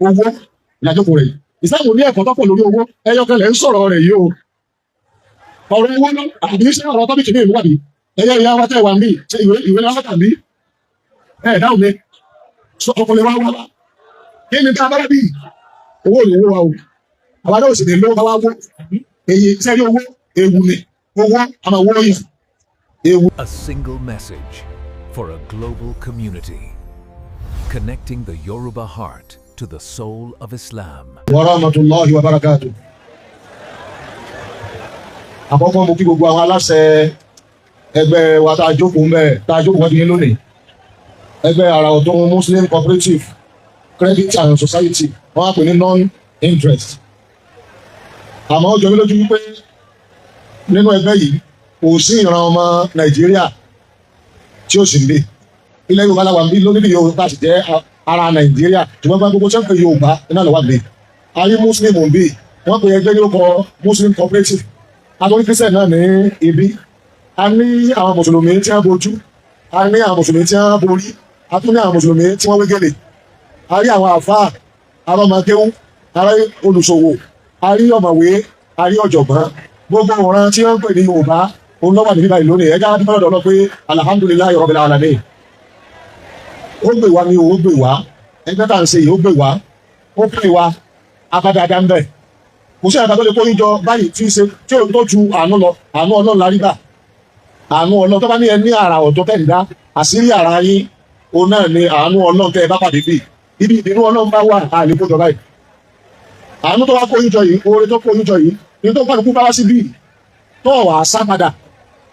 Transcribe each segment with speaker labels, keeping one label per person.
Speaker 1: Owó ìyàjókòó rẹ̀ yìí. Ìsìláàmù ní ẹ̀kọ́ tọ́pọ̀ lórí owó. Ẹyọ kan lẹ̀ ń sọ̀rọ̀ rẹ̀ yìí o. Ọ̀rọ̀ owó náà àbí ṣé ọ̀rọ̀ topic ní ìlú wàbí? Ẹ̀yẹ ìyá wa tẹ̀ wá ń bí, ṣe ìwé náà kà bí? Ẹ̀ dáhùn mi. Sọ ọkùnrin wa wá wá. Kí ni tá a bá wá bí? Owó ìwó wa o. Àwa náà sì ní lówó ká wá wó. Èyí sẹ́rí owó ewu ni. Owó a máa wó yìí. Ewu.
Speaker 2: A single message for a global community. Connecting the Yoruba heart to the soul of Islam.
Speaker 1: Wa rahmatullahi wa barakatuh. Àkọ́kọ́, mo kí gbogbo àwọn aláṣẹ ẹgbẹ́ wa tá a jókòó ń bẹ̀, tá a jókòó wájú yín lónìí. Ẹgbẹ́ Àrà Ọ̀tún Muslim Cooperative Credit and Society, wọ́n á pè ní non-interest. Àmọ́ ó jọ mí lójú wípé nínú ẹgbẹ́ yìí, kò sí ìran ọmọ Nàìjíríà tí ó sì ń lé. Ilẹ̀ Yorùbá la wà níbí lónìí, Yorùbá sì jẹ́ ara Nàìjíríà, ṣùgbọ́n gbogbo sẹ́ńpẹ̀ Yorùbá iná lọ́wọ́ àgbẹ̀. A rí Muslim ń bí, wọ́n pe ẹgbẹ́ ní orúkọ Muslim Cooperative. Àtọ́rí Christian náà ní ibi. A ní àwọn Mùsùlùmí tí wọ́n bojú, a ní àwọn Mùsùlùmí tí wọ́n borí, a tún ní àwọn Mùsùlùmí tí wọ́n wé gèlè. A rí àwọn àfáà, àwọn ọmọ kéwú, a rí olùṣòwò, a rí ọ̀mọ̀wé, a rí ọ̀jọ̀gbọ́n. Gbogbo ọ̀ràn tí wọ́n ń pè ní Yorùbá òun ló wà níbí báyìí lónìí. Ẹjá dúpẹ́ lọ́dọ̀ Ọlọ́run pé alhamdulillahi rabbil alamin. Ó gbè wá ní o, ó gbè wá. Ẹgbẹ́ tá à ń ṣe yìí, ó gbè wá, ó pè wá abádáadáa ń bẹ̀. Kò sí àgbà tó lè kó yín jọ báyìí tí í ṣe tí ò tó ju àánú lọ. Àánú Ọlọ́run la rí gbà. Àánú Ọlọ́run tó bá ní ẹ ní àrà ọ̀tọ̀ tẹ̀ ń dá àṣírí ara yín, òun náà ni àánú Ọlọ́run tẹ́ ẹ bá pàdé bí ibi ìbínú Ọlọ́run bá wà, àlè kó jọ báyìí. Àánú tó wá kó yín jọ yìí, oore tó kó yín jọ yìí ní tó kálukú bá wá sí bíi tó wà á sá padà,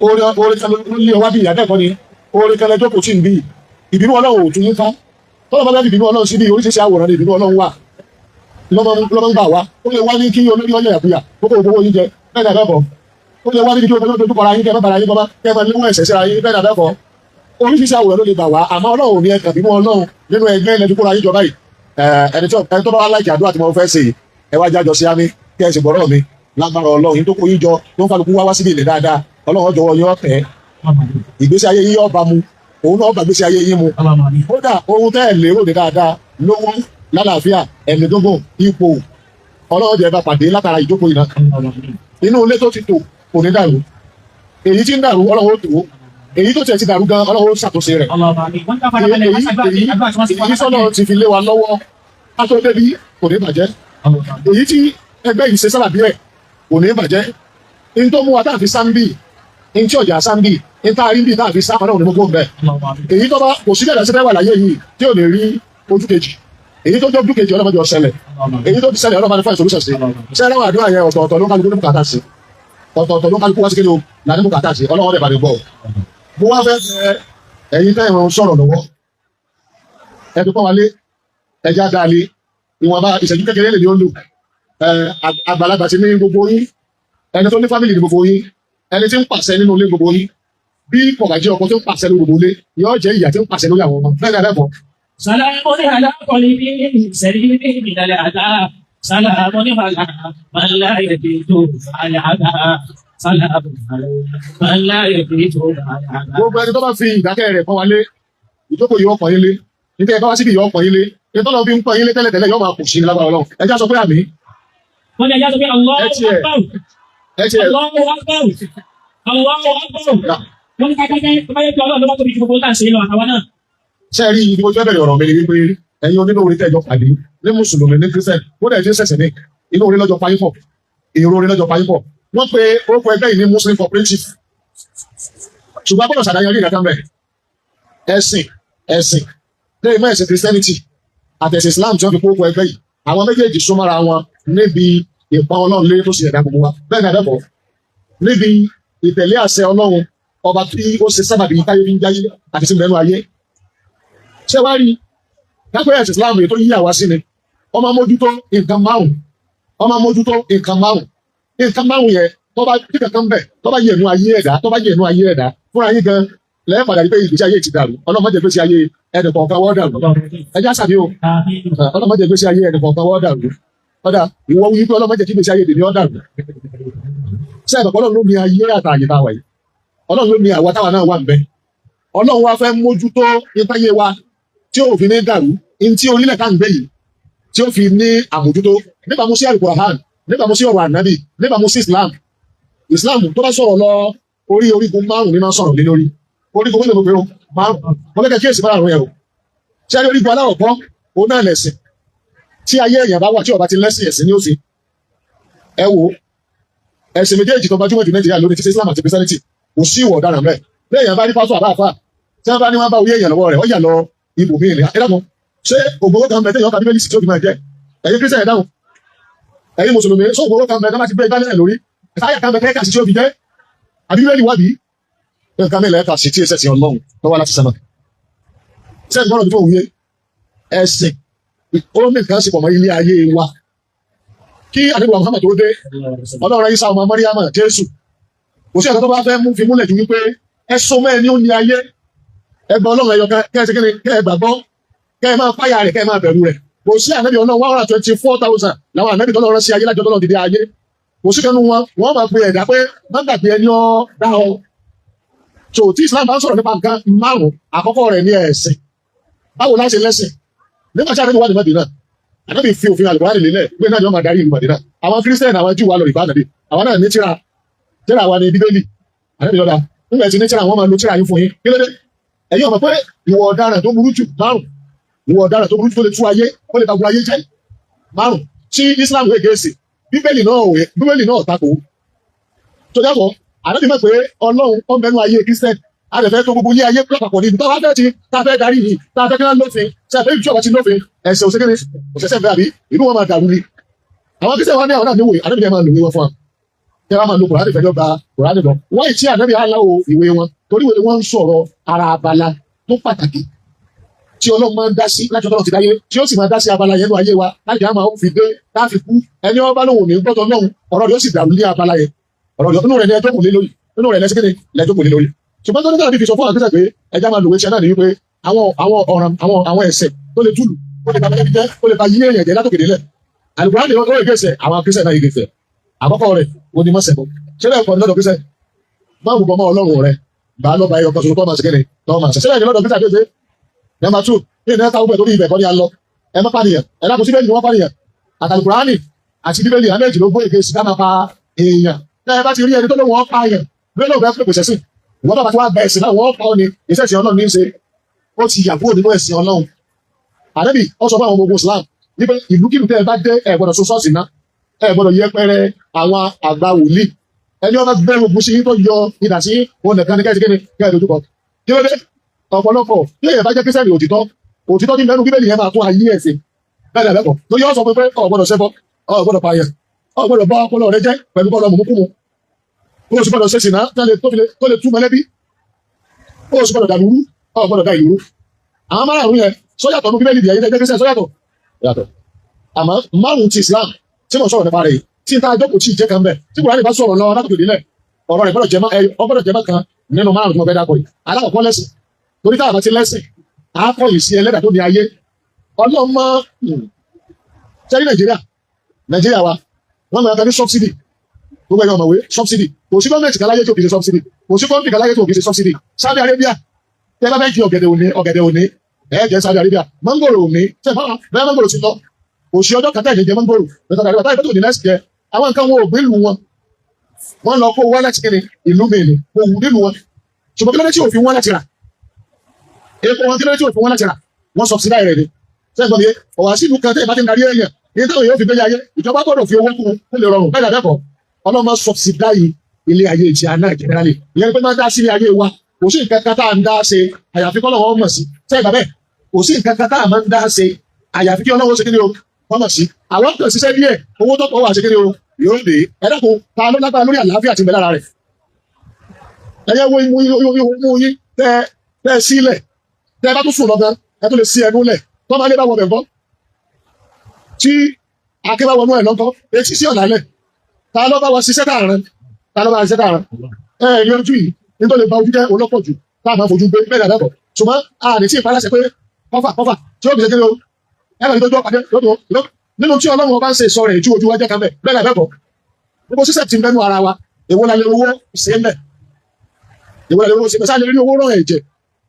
Speaker 1: oore, oore kan ló lé ọwá bí ìyá bẹ́ẹ̀ kọ́ ni, oore kan lẹ́jọ́ kò tí ń bí ìbínú Ọlọ́run ò tún yín ká. Tọ́lọ́ bá bá fi ìbínú Ọlọ́run síbi, oríṣiríṣi àwòrán ní ìbínú Ọlọ́run wà lọ́mọ ń gbà wá. Ó lè wá ní kí olórí ọyẹ yàkuyà kókó gbowó yín jẹ, bẹ́ẹ̀ ni àbẹ́kọ̀. Ó lè wá ní kí olórí ojú kọra yín, kẹ́ ẹ má bàrà yín bọ́bá, kẹ́ ẹ má léwọ́ ẹ̀sẹ̀ síra yín, bẹ́ẹ̀ ni àbẹ́kọ̀. Oríṣiríṣi àwòrán ló lè gbà wá, àmọ́ Ọlọ́run ní ẹ̀kàn bínú Ọlọ́run nínú ẹgbẹ́ ilẹ̀ dúkúra yín jọ báyìí. Ẹni tó bá wá láìkì àdúrà tí mo fẹ́ ṣe, ẹ wá jájọ sí àmì kí ẹ sì gbọ́rọ̀ mi. Lágbára Ọlọ́run, yín tó kó yín jọ, tó ń kálukú wá wá síbi ilẹ̀ dáadáa, Ọlọ́run ọjọ́wọ́ yín ọ̀tẹ̀, ìgbésí ayé yín ọba mu, òun náà bá ìgbésí ayé yín mu. Kódà ohun tẹ́ ẹ̀ lérò ní dáadáa, lówó, lálàáfíà, ẹ̀mí gbogbo, ipò, Ọlọ́run jẹ́ bá pàdé látara ìjókòó yìí náà. Inú ilé tó ti tò kò ní dàrú. Èyí tí ń dàrú, Ọlọ́run ó tò ó. Èyí tó tiẹ̀ ti dàrú gan, Ọlọ́run ó ṣàtúnṣe rẹ̀. Èyí sọ́nà ti fi lé wa lọ́wọ́ ká tó débi kò ní bàjẹ́. Èyí tí ẹgbẹ́ yìí ṣe sábàbí ẹ̀ kò ní bàjẹ́. Ní tó mú wa táà fi sáńbì, ní tí ọjà sáńbì, ní tá a rí bí táà fi sá, Ọlọ́run ní gbogbo ń bẹ̀. Èyí tó bá kò sí bẹ̀rẹ̀ sí fẹ́ wà láyé yìí tí ò ní rí ojú kejì, èyí tó jẹ́ ojú kejì, ọlọ́mọdé ọ̀sẹ̀lẹ̀. Èyí tó ti ṣẹlẹ̀, ọlọ́mọdé fún ìsolúṣẹ̀ sí. Ṣé ẹlẹ́wọ̀n àdúrà yẹn, ọ̀tọ̀ọ̀tọ̀ ló ń kálukú ní bùkátà sí, ọ̀tọ̀ọ̀tọ̀ ló ń kálukú wá sí. Kéde o là ní bùkátà sí, Ọlọ́wọ́ dẹ̀ bá ní gbọ́. Mo wá fẹ́ fẹ́ ẹ̀yin tẹ́ ìrun sọ̀rọ̀ lọ́wọ́, ẹ fi pọ́n wa lé, ẹja dáa lé. Ìwọ̀nba ìṣẹ́jú kékeré lè ní ó lò. Àgbàlagbà ti ní gbogbo yín, ẹni tó ní family ní gbogbo yín, ẹni tí ń pàṣẹ nínú ilé gbogbo yín. Bí kọ̀gàjẹ́ ọkọ tó ń pàṣẹ lórí gbogbo ilé, yóò jẹ́ ìyá tí ń pàṣẹ lórí àwọn ọmọ, bẹ́ẹ̀ ni abẹ́kọ̀ọ́.
Speaker 3: سلام على قلب سليم من الأذى، سلام على من لا يبيت على العذا، سلام على من لا يبيت على العذا.
Speaker 1: Gbogbo ẹni tó bá fi ìdákẹ́ rẹ̀ pọ́n wa lé, ìjókòó yìí ọkàn yín lé, nítorí ẹ bá wá síbi yìí ọkàn yín lé, ní tọ́lọ́ fi ń pọ́n yín lé tẹ́lẹ̀tẹ́lẹ̀, yóò máa kù sí ní lágbára Ọlọ́run. Ẹ já sọ pé àmín.
Speaker 3: Wọ́n ní ẹjá sọ pé Allahu
Speaker 1: Ẹ tiẹ̀
Speaker 3: Akbar.
Speaker 1: Ẹ tiẹ̀
Speaker 3: Allahu Akbar, Allahu Akbar. Wọ́n ní kákákẹ́ tó bá yẹ kí Ọlọ́run ló bá tóbi ju gbogbo tá à ń ṣe lọ àtàwọn náà.
Speaker 1: Ṣe rí ibi mo fẹ́ bẹ̀rẹ̀ ọ̀rọ̀ mi ni wípé ẹ̀yin onínú orí tẹ́jọ pàdé ní Mùsùlùmí, ní Christian, ó dẹ̀ ṣe ṣẹ̀ṣẹ̀ ní inú orí lọ́jọ́ payín pọ̀, èrò orí lọ́jọ́ payín pọ̀. Wọ́n pe orúkọ ẹgbẹ́ yìí ní Muslim Cooperative, ṣùgbọ́n agbọ́dọ̀ ṣàdáyẹrí ìdákan bẹ̀. Ẹ̀sìn, ẹ̀sìn lẹ́yìn mọ́, ẹ̀sìn Christianity àtẹ̀sìn Islam tí wọ́n fi kó orúkọ ẹgbẹ́ yìí, àwọn méjèèjì súnmọ́ra wọn níbi ìpọn Ọlọ́run lé tó sì ẹ̀dá gbogbo wa, bẹ́ẹ̀ ni àbẹ́kọ̀ọ́, níbi ìtẹ̀lé àṣẹ Ọlọ́run ọba tí ó ṣe sábàbí táyé fi ń jáyé àti sí mẹ́nu ayé. Ṣé wá rí lápẹ́ ẹ̀sìn Islam èyí tó yí àwa sí ni wọ́n máa mójútó nǹkan márùn, wọ́n máa mójútó nǹkan márùn. Nǹkan márùn yẹn, tó bá tí kankan bẹ̀, tó bá yẹnu ayé ẹ̀dá, tó bá yẹnu ayé ẹ̀dá fúnra yín gan lẹ́yìn padà rí pé ìgbésí ayé ti dàrú. Ọlọ́run má jẹ́ ìgbésí ayé ẹnì kọ̀ọ̀kan wọ́n dàrú. Ẹjá sàbí o. Ọlọ́run má jẹ́ ìgbésí ayé ẹnì kọ̀ọ̀kan wọ́n dàrú. Ọ̀dà ìwọ wí pé Ọlọ́run má jẹ́ kí ìgbésí ayé tèmi ó dàrú. Ṣé ẹ̀bẹ̀ Ọlọ́run ló ní ayé àtàyè táwa yìí? Ọlọ́run ló ní àwa táwa náà wà ń bẹ. Ọlọ́run wá fẹ́ mójútó ìtayé wa tí òfin ní dàrú ní tí orílẹ̀ ká ń gbé yìí. tí ó fi ní àmójútó níbàámu sí Al-Qur'an, níbàámu sí ọ̀rọ̀ ànábì, níbàámu sí Islam. Islam tó bá sọ̀rọ̀ lọ orí orígun márùn-ún ní máa ń sọ̀rọ̀ lé lórí. Orígun mélòó mo pé o? Márùn-ún. Mo fẹ́ kẹ́ kíyèsí márùn-ún yẹn o. Ṣé ẹ rí orígun aláwọ̀kọ́? Òun náà lẹ̀sìn. Tí ayé èèyàn bá wà tí ó bá ti lẹ́sìn, ẹ̀sìn ní òsì. Ẹ wo ẹ̀sìn méjèèjì tó gbajúmọ̀ jù Nàìjíríà lónìí, ti Islam àti Christianity, kò sí ìwọ̀ ọ̀daràn bẹ́ẹ̀. Bẹ́ẹ̀ èèyàn bá rí pásọ̀ àbáfà tí wọ́n bá ní wọ́n bá orí èèyàn lọ́wọ́ rẹ̀, ó yà lọ ibòmíì ni. Ẹ dákun, ṣé ògbówó kan bẹ téèyàn ka Bíbélì sí tí ó fi máa jẹ? Ẹ̀yin Christian, ẹ dáhùn. Ẹ̀yin Mùsùlùmí, ṣé ògbówó kan bẹ tó bá ti gbé ìgbálẹ̀ lórí táyà kan bẹ kẹ́kà sí tí ó fi jẹ́? Àbí Bíbélì wà bí nǹkan mẹ́lẹ̀ ẹ̀ka sí tí ẹsẹ̀ sí Ọlọ́run tó wá láti sẹ́mà? Sẹ́yìn gbọ́dọ̀ tó wúye ẹ̀sìn, ó ní nǹkan ṣe pọ̀ mọ́ ilé ayé wa. Kí àdébùwà Muhammad tó dé, Ọlọ́run Isa ọmọ Mọ́ríyámà, Jésù, kò sí ẹ̀ka tó bá fẹ́ mú fi múlẹ̀ ju wípé ẹ so mọ́ ẹni ó ní ayé, ẹgbẹ́ Ọlọ́run ẹyọ kan, kẹ́ ẹ ṣe kí ni, kẹ́ ẹ gbàgbọ́, kẹ́ ẹ máa páyà rẹ̀, kẹ́ ẹ máa bẹ̀rù rẹ̀. Kò sí ànábì Ọlọ́run, 124,000 làwọn ànábì tọ́lọ́run sí ayé lájọ́ tọ́lọ́run dìde ayé. Kò sí kanú wọn, wọ́n máa pe ẹ̀dá pé má gbàgbé ẹni ọ́ dá ọ. So tí Islam bá ń sọ̀rọ̀ nípa nǹkan márùn-ún, àkọ́kọ́ rẹ̀ ní ẹ̀sìn. Báwo la ṣe lẹ́sìn? Nígbà tí ànábì wà ní Mádínà, ànábì fi òfin Àlùkùránì lélẹ̀ pé náà ni wọ́n máa darí ìlú Mádínà. Àwọn Kírísítẹ́nì, àwọn Júù wà lọ ìbá ànábì. Àwọn náà ní tíra, tíra wa ní Bíbélì. Ànábì lọ́dà nígbà tí ní tíra, wọn máa lo tíra yín fún yín. Kí ló dé? Ẹ̀yin ọmọ pé ìwọ ọ̀daràn tó burú jù márùn, ìwọ ọ̀daràn tó burú jù tó lè tú ayé, ó lè ba gbogbo ayé jẹ́, márùn tí Islam wé gẹ̀ẹ́sì, Bíbélì náà òwe, Bíbélì náà tako tó yàtọ̀. Ànábì mọ̀ pé Ọlọ́run ó ń bẹnu ayé Kírísítẹ́nì, a lè fẹ́ tó gbogbo ilé ayé lápapọ̀ ní ìlú táwa fẹ́ ti tá a fẹ́ darí yìí, tá a fẹ́ kí wọ́n lófin ṣe àfẹ́ ìjọba ti lófin ẹ̀sẹ̀ òṣèkéde òṣèṣẹ́ fẹ́ àbí ìlú wọn máa dàrú ni. Àwọn Kírísítẹ́nì wọn ní àwọn náà níwèé. Ànábì ní ẹ máa lò wọ́n fún wa, kí wọ́n máa lo Kùránì fẹ́ gba Kùránì lọ. Wọ́n ì tí ànábì aláwo ìwé wọn torí ìwé wọn ń sọ̀rọ̀ ara abala tó pàtàkì tí Ọlọ́run máa ń dá sí láti ọlọ́run ti dáyé, tí ó sì máa dá sí abala yẹn ní ayé wa láti á máa fi dé láti kú. Ẹni ọba lòun ò ní gbọ́dọ̀ lọ́hùn, ọ̀rọ̀ rẹ̀ ó sì dàrú ní abala yẹn. Ọ̀rọ̀ rẹ̀ inú rẹ̀ ní ẹjọ́ kò lé lórí, inú rẹ̀ lẹ́sìn kéde lẹ́jọ́ kò lé lórí. Ṣùgbọ́n tó ní káàdì fi sọ fún àgbẹ̀sẹ̀ pé ẹja máa lòwe ṣẹ́ náà ní wípé àwọn ọ̀ràn, àwọn ẹ̀ṣẹ̀ tó lè túlù, ó lè ba mọ́lẹ́bí jẹ́, ó lè ba yí èèyàn jẹ́ látòkè délẹ̀. Àlùkùránì ó lè gbèsè, àwọn Kírísítẹ̀ náà yìí gbèsè. Àkọ́kọ́ rẹ̀ ó ní mọ́sẹ̀ bọ́. Ṣé bẹ́ẹ̀ kọ́ ní lọ́dọ̀ Kírísítẹ̀? Má wù bọ́ mọ́ Ọlọ́run rẹ̀ bá lọ́ba ẹyọ kan ṣoṣo tó máa ṣe kéde tó máa ṣe. Ṣé bẹ́ẹ̀ ni lọ́dọ̀ Kírísítẹ̀ àdéhùn? Number two, ní ìnáwó táwọn bẹ̀ torí ibẹ̀ kọ́ ni a lọ. Ẹ má pànìyàn. Ẹ dákun, síbẹ̀ ni wọ́n pànìyàn? Àtàlùkùránì àti Bíbélì àméjì ló gbé èké sí ká máa pa èèyàn. Tẹ́ ẹ bá ti rí ẹni tó lóun ọ́ pààyàn, bẹ́ẹ̀ lóun fẹ́ pèsè sí ìwọ́n, bá ti wá gba ẹ̀sìn náà, wọ́n pa ọ́ ni. Iṣẹ́ ìsìn Ọlọ́run ní í ṣe, ó ti yà kúrò nínú ẹ̀sìn Ọlọ́run. Ànábì ó sọ fún àwọn ọmọ ogun Islam wípé ìlúkìlú tẹ́ ẹ bá dé, ẹ gbọ́dọ̀ so ṣọ́ọ̀ṣì ná, ẹ gbọ́dọ̀ yẹpẹrẹ àwọn àgbà wòlíì. Ẹni ọba gbẹ́rù ogun sí yín, tó yọ idà sí òun nìkan ní kẹ́sì kíni kẹ́ ẹ dojúkọ. Kí ló dé? Ọ̀pọ̀lọpọ̀ tí èèyàn bá jẹ́ Kírísítẹ́nì òtítọ́, òtítọ́ tí mẹ́nu Bíbélì yẹn máa tún ayé ẹ̀sìn bẹ́ẹ̀ lẹ́kọ̀ọ́ tó yọ sọ pé ò gbọ́dọ̀ ṣẹbọ, ò gbọ́dọ̀ pààyàn, ò gbọ́dọ̀ bá ọpọlọ rẹ jẹ́ pẹ̀lú bọ́ọ̀lù mùmúkúmu, ó sì gbọ́dọ̀ ṣe sìnà tó lè tú mọ̀lẹ́bí, ó sì gbọ́dọ̀ dàlúrú, ó gbọ́dọ̀ da ìlú rú. Àwọn márààrún yẹn sọ́yàtọ̀ ní Bíbélì yẹn jẹ́ Kírísítẹ́nì sọ́yàtọ̀ yàtọ̀. Àmọ́ márùn ti Islam tí mo sọ̀rọ̀ nípa rẹ̀ yìí, tí n ta jókòó tí ì jẹ́ kan bẹ̀, tí Kùránì bá sọ̀rọ̀ lọ látòkè délẹ̀, ọ̀rọ̀ rẹ̀ gbọ́dọ̀ jẹ́ mọ́, ọ gbọ́dọ̀ jẹ́ mọ́ kan nínú márùn tí mo fẹ́ dákọ̀ yìí. Alákọ̀ọ́kọ́ lẹ́sìn, torí táwọn ti lẹ́sìn, á kọ̀ yìí sí ẹlẹ́dàá tó ní ayé. Ọlọ́mọ sẹ́rí Nàìjíríà, Nàìjíríà wa, wọ́n máa ń ní subsidy. Gbogbo ẹ̀yọ́ ọ̀mọ̀wé, subsidy, kò sí gọ́ọ̀mẹ̀ntì kan láyé tí ò kì í ṣe subsidy, kò sí country kan láyé tí ò kì í ṣe subsidy. Saudi Arabia, tẹ́ bá fẹ́ jẹ ọ̀gẹ̀dẹ̀ òní, ọ̀gẹ̀dẹ̀ òní ẹ̀ jẹ́ Saudi Arabia, mangoro òní tẹ́ bá bẹ́ẹ̀ mangoro ti lọ, kò sí ọjọ́ kàtà ìjẹ mangoro ní Saudi Arabia táyì tó ní lẹ́sì jẹ. Àwọn nǹkan wọn ò gbé ìlú wọn, wọ́n lọ kó wá láti kíni ìlú mìíràn, kò wù nílùú wọn. Ṣùgbọ́n kí ló dé tí òfin wọn láti rà epo wọn? Kí ló dé tí òfin wọn láti rà? Wọ́n subsidize rẹ̀ ni. Sẹ́yìn gbọ́n mi yé? Ọ̀wá sí ìlú kan tẹ́yìn bá ti ń darí èèyàn ní táwọn èèyàn fi gbé ayé, ìjọba gbọ́dọ̀ fi owó kún kó lè rọrùn. Bẹ́ẹ̀ dàbẹ́kọ̀ ọlọ́mọ subsidize ilé ayé ti àná generally. Ìyẹn pé máa ń dá sí ilé ayé wa. Kò sí nǹkan kan tá à ń dá ṣe àyàfi kọ́ lọ́wọ́ mọ̀ sí. Sẹ́yìn bàbẹ́, kò sí nǹkan kan tá à máa ń dá ṣe àyàfi kí Ọlọ́wọ́ ṣe kí ni o, wọ́n mọ̀ sí. Àwọn kan ṣiṣẹ́ díẹ̀, owó tó pọ̀ wà ṣe kí ni o, yóò dé. Ẹ dákun, ta ló lágbára lórí àlàáfíà tí ń bẹ lára rẹ̀? Ẹyẹ wo imú imú yín tẹ tẹ sílẹ̀, tẹ bá tún sùn lọ́gán, ẹ tó lè sí ẹnu lẹ̀. Tọ́ máa lé bá wọ bẹ̀ ńkọ́? Tí akébá wọnú ẹ̀ lọ́kọ́, etí sí ọ̀nà lẹ̀. Ta ló bá wa ṣiṣẹ́ tààrán? Ta ló bá wa ṣiṣẹ́ tààrán? Ẹ ẹ yọjú yìí nítorí ba ojú jẹ́ olọ́pọ̀ jù tá a máa fojú gbé bẹ́ẹ̀ dàbẹ́kọ̀. Ṣùgbọ́n a ní tí ìpaláṣẹ pé kọfà kọfà tí ó fi ṣe kí ni o, ẹ bá ní tó ọpàdé lọ́dọ̀ nínú tí Ọlọ́run ọba ń ṣe sọ rẹ̀ ju ojú wa jẹ́ kan bẹ́ẹ̀ bẹ́ẹ̀ dàbẹ́kọ̀. Gbogbo sísẹ̀ tí ń bẹ́nu ara wa, èwo la lè owó ṣe ń bẹ̀? Èwo la lè owó ṣe bẹ̀? Sáà lè rí owó rán ẹ̀jẹ̀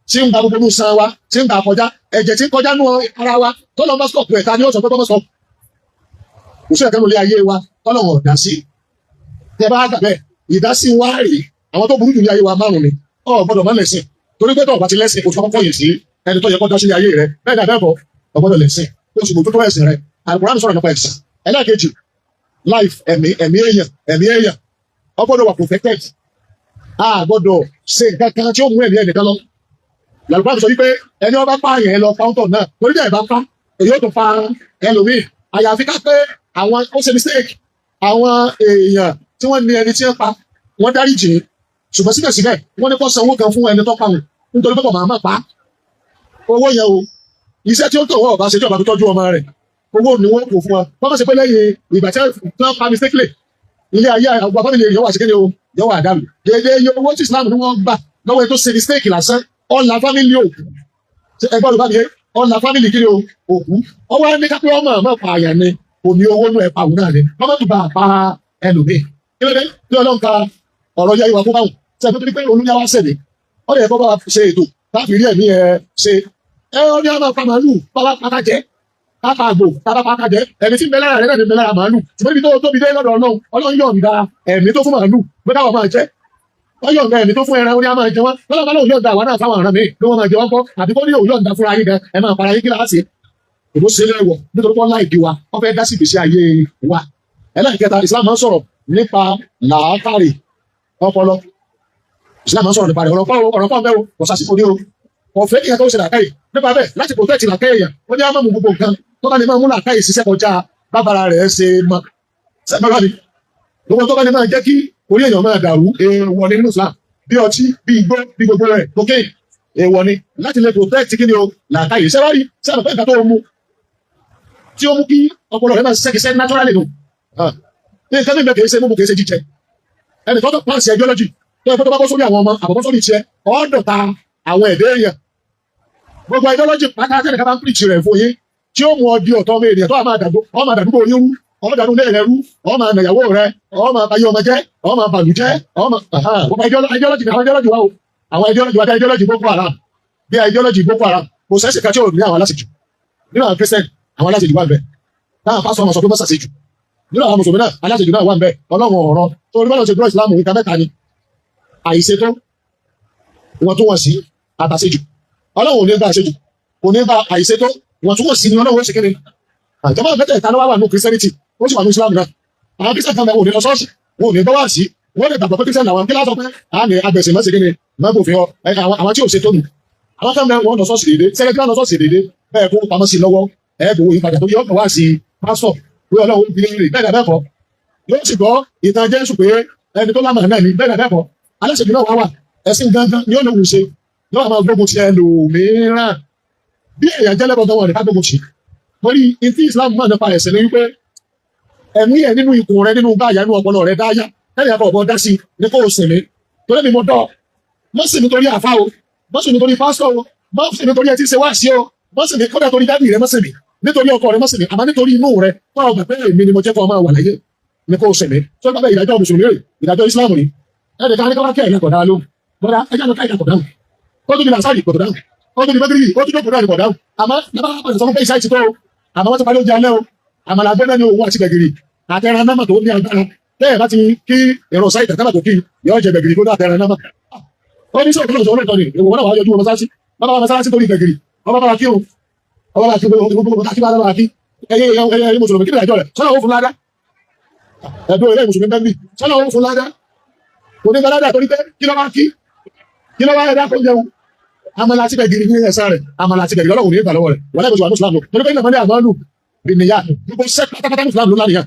Speaker 1: tí ń gba gbogbo inú san wa, tí ń gbà kọjá, ẹ̀jẹ̀ tí ń kọjá nú ara wa tó lọ́ bá stop ẹ̀? Ta ni ó sọ pé kọ́ stop? Kò sí ẹ̀kẹ́ lórí ayé wa tọ́lọ́run ọ̀dá sí. Tẹ bá gbà bẹ́ẹ̀, ìdásí wa rèé. Àwọn tó burú jù ní ayé wa márùn ni. Ọ gbọ́dọ̀ má lẹ̀sìn, torí pé tọ́ọ̀ bá ti lẹ́sìn, kò tó kọ́kọ́ yè sí ẹni tó yẹ kó dá sí ayé rẹ. Bẹ́ẹ̀ ni àbẹ́ẹ̀kọ́, ọ gbọ́dọ̀ lẹ̀sìn, kó o sì mójútó ẹ̀sìn rẹ. Àlùkùránì sọ̀rọ̀ nípa ẹ̀sìn. Ẹlẹ́ẹ̀kejì, life, ẹ̀mí, ẹ̀mí èèyàn, ẹ̀mí èèyàn ọ gbọ́dọ̀ wà protected. A gbọ́dọ̀ ṣe nǹkan kan tí ó mú ẹ̀mí ẹnìkan lọ. Làlùkùránì sọ wípé ẹni ọba pààyàn, ẹ lọ pàǹtọ̀ náà, torí bẹ́ẹ̀ bá pa, èyí ó tún pa ẹlòmíì, àyàfi ká pé àwọn ó ṣe mistake. Àwọn èèyàn tí wọ́n ní ẹni tí wọ́n pa, wọ́n dáríjì, ṣùgbọ́n síbẹ̀síbẹ̀ wọ́n ní kó sanwó kan fún ẹni tó pa òun, nítorí pé kò máa má pa á. Owó yẹn o, iṣẹ́ tí ó tọ̀ wọ́ ọ̀bá ṣe tí ọba fi tọ́jú ọmọ rẹ̀, owó ni wọ́n kò fún wa. Wọ́n bá ṣe pé lẹ́yìn ìgbà tí wọ́n pa mistakenly, ilé ayé àwọn family yóò wà sí kéde o, yóò wà dàrú. Dédé iye owó tí Islam ní wọ́n gbà lọ́wọ́ ẹni tó ṣe mistake lásán, ọ̀là family òkú. Ẹgbọ́n ló bá mi yé? Ọ̀là family kí ni o, òkú. Ọwọ́ ní kápẹ́ ọmọ ọmọ pààyàn ni, kò ní owó nú ẹ̀ pa òun náà ni wọ́n má tún bá a pa ẹlòmíì. Kí ló dé tí Ọlọ́run ka ọ̀rọ̀ yẹ ìwà fún báwọn ṣe tó ní pé olúyà wá sẹ̀lẹ̀? Ó lè kọ́ bá wa ṣe ètò láti rí ẹ̀mí ẹ ṣe. Ẹ ọ ní a máa pa màálù, bàbá pátá jẹ, kápá àgbò, bàbá pátá jẹ. Ẹ̀mí tí ń bẹ lára rẹ náà ní ń bẹ lára màálù, ṣùgbọ́n ibi tó tóbi dé lọ́dọ̀ Ọlọ́run, Ọlọ́run yọ̀ǹda ẹ̀mí tó fún màálù pé káwọn máa jẹ. Wọ́n yọ̀ǹda ẹ̀mí tó fún ẹran, ó ní a máa jẹ wọ́n. Lọ́dọ̀ bá lóun yọ̀ǹda àwa náà fáwọn ọ̀ràn mi ló wọ́n máa jẹ wọ́n kọ́, àbí kó ní òun yọ̀ǹda fúnra yín gan, ẹ máa para yín kíláàsì. Èbó ṣe léwọ̀ nítorí pé wọ́n láì bí wa, wọ́n fẹ́ dá sí ìgbésí ayé wa. Ẹlẹ́ẹ̀kẹta, Islam máa ń sọ̀rọ̀ nípa làákàrè, ọpọlọ. Islam máa ń sọ̀rọ̀ nípa rẹ̀. Ọ̀rọ̀ pọ̀, ọ̀rọ̀ pọ̀ mẹ́wọ̀ kò sásìkò ní o. Ọ̀fẹ́ kí ẹ tó ṣe làákàyè. Nípa bẹ́ẹ̀, láti protect làákàyè yẹn, ó ní àmọ́ gbogbo nǹkan tó bá lè máa mú làákàyè ṣiṣẹ́ kọjá bábára rẹ̀ ṣe mọ́ sẹ́gbẹ́rẹ́ mi. Gbogbo tó bá lè máa jẹ́ kí orí èèyàn máa dàrú, èèwọ̀ ni nínú Islam, bí ọtí, bí igbó, bí gbogbo rẹ̀, cocaine, èèwọ̀ ni láti lè protect kí ni o, làákàyè. Sẹ́wárí sẹ́wọ̀n pé nǹkan tó mú tí ó mú kí ọpọlọ rẹ̀ máa ṣiṣẹ́ kìí ṣe naturally nù ní nǹkan mímẹ́, kìí ṣe mímu, kìí ṣe jíjẹ. Ẹnì tó tó pàṣẹ ideology tó yẹ kó tó bá bọ́ sórí àwọn ọmọ àbọ̀bọ́ sórí tiẹ̀, ọ̀ọ́dọ̀ta àwọn ẹ̀dẹ́ èèyàn. Gbogbo ideology pátá tẹ́lẹ̀ ká bá ń preach rẹ̀ fún yín tí ó mú ọ di ọ̀tọ̀ ọmọ ènìyàn tó wà máa dàgbò, ọ máa dàdúgbò yín rú, ọ dàdú ilé rẹ rú, ọ máa nàyàwó rẹ, ọ máa bayé ọmọ jẹ́, ọ máa bàlù jẹ́, ọ máa gbogbo ideology ní àwọn ideology wa o. Àwọn ideology wa, bí ideology Boko Haram, bí ideology Boko Haram, kò sẹ́sì kan tí ò ní àwọn aláṣejù. Nínú àwọn Christian, àwọn aláṣejù wà ń bẹ, táwọn pásítọ̀ ọmọ sọ pé mọ́sàṣejù. Nínú àwọn mùsùlùmí náà, aláṣejù náà wà ń bẹ. Ọlọ́run ọ̀rọ̀ tó rí bọ́lá ṣe dúró ìsìlámù, nǹkan mẹ́ta ni: àìṣètò, ìwọ̀ntúnwọ̀nsí, àtàṣejù. Ọlọ́run ò ní bá àṣejù, kò ní bá àìṣètò, ìwọ̀ntúnwọ̀nsí ni Ọlọ́run ó ṣe kéde. Àjọba mẹ́tẹ̀ẹ̀ta ló wà wà ní Christianity, ó sì wà ní Islam náà. Àwọn Christian kan bẹ, wọn ò ní lọ ṣọ́ọ̀ṣì, wọn ò ní gbọ́ wá sí, wọ́n lè gbàgbọ́ pé Christian làwọn. Kí lásọ pé a ní agbẹ̀sìn mọ́sẹ̀ kéde mọ́gbòfin ọ. Àwọn tí ò ṣe tó nù. Àwọn kan bẹ, wọn lọ ṣọ́ọ̀ṣì dédé sẹ́gẹ́ tí wọ́n lọ ṣọ́ọ̀ṣì dédé bẹ́ẹ̀, kó pamọ́ sí lọ́wọ́, ẹ̀ gbowó yín padà tó yọ ọkàn wá sí pásítọ̀ pé Ọlọ́run ó fi lè bẹ́ẹ̀ bẹ́ẹ̀ kọ́. Yóò sì gbọ́ ìtàn Jésù pé ẹni tó lámà náà ni. Bẹ́ẹ̀ bẹ́ẹ̀ kọ́. Aláṣẹ̀bí náà wá wà, ẹ̀sìn gangan ni ó lòun ṣe yóò máa gbógun ti ẹlòmíràn. Bí èèyàn jẹ́ lẹ́bọ̀ gan, wọn ní ká gbógun tì. Torí ìtí Islam máa nípa ẹ̀sìn ni wípé ẹ̀mí ẹ̀ nínú ikùn rẹ, nínú báyà, nínú ọpọlọ rẹ dáyà lẹ́yìn akọ̀ ọ̀bọ dá sí ní kó o sìn mí torí mi mo dọ́ mọ́ sì nítorí àfa o, mọ́ sì nítorí pásítọ̀ o, mọ́ sì nítorí ẹ ti ṣe wá sí o, mọ́ sì ní kódà torí daddy rẹ, mọ́ sì mí nítorí ọkọ rẹ, mọ́ sì mí, àmọ́ nítorí inú rẹ kọ́ ọgbà pé èmi ni mo jẹ́ kó o máa wà láyé ní kó o sìn mí. Tó bá bẹ ìdájọ́ mùsùlùmí rè, ìdájọ́ Islam rè. Ẹnì kan ní ká wá kí ẹ̀yà kọ̀dá lóhùn bọ́dá ẹjá lọ ká ẹ̀yà kọ̀dá ó tún di làásàrì kọ̀dá ó tún di mẹ́gírì ó tún jókòó náà ní kọ̀dá. Àmọ́ lábá pàṣẹ sọ fún pé ìṣáì ti tó o, àmọ́ wọ́n ti parí oúnjẹ alẹ́ o, àmàlà gbẹ́nà ní òun àti gbẹ̀gìrì àtẹran náà tó ní agbára. Bẹ́ẹ̀ bá ti kí èrò sáì tàbí tó kí yóò jẹ gbẹ̀gìrì gbóná àtẹran náà. Ó ní sọ̀rọ̀ lọ́sọ̀rọ̀ lọ́tọ̀ ni ìwọ̀n náà wà yọjú wọn mọ́sálásí, bàbá wa mọ́sálásí torí gbẹ̀gìrì, ọba bá wa kí o, ọba bá kí gbogbo kí bá wa kí ẹyẹ ẹyẹ ẹyẹ mùsùlùmí. Kí ni ìdájọ́ rẹ̀? Sọ́nà ó fún ládá ẹ̀dùn ẹyẹ mùsùlùmí bẹ́ẹ̀ bí sọ́nà ó fún ládá, kò ní gbàdá, torí pé kí ló wá kí kí ló wá ẹ̀dá kó jẹun àmàlà àti gbẹ̀gìrì ní ẹ̀sán rẹ̀, àmàlà àti gbẹ̀gìrì. Ọlọ́run ní ìgbà lọ́wọ́ rẹ̀ wọ́n lẹ́gbẹ̀ẹ́ wà ní Islam torí pé ìlànà àmàlù bìnìyà gbogbo sẹ́ pátápátá ní Islam ló lánìyàn.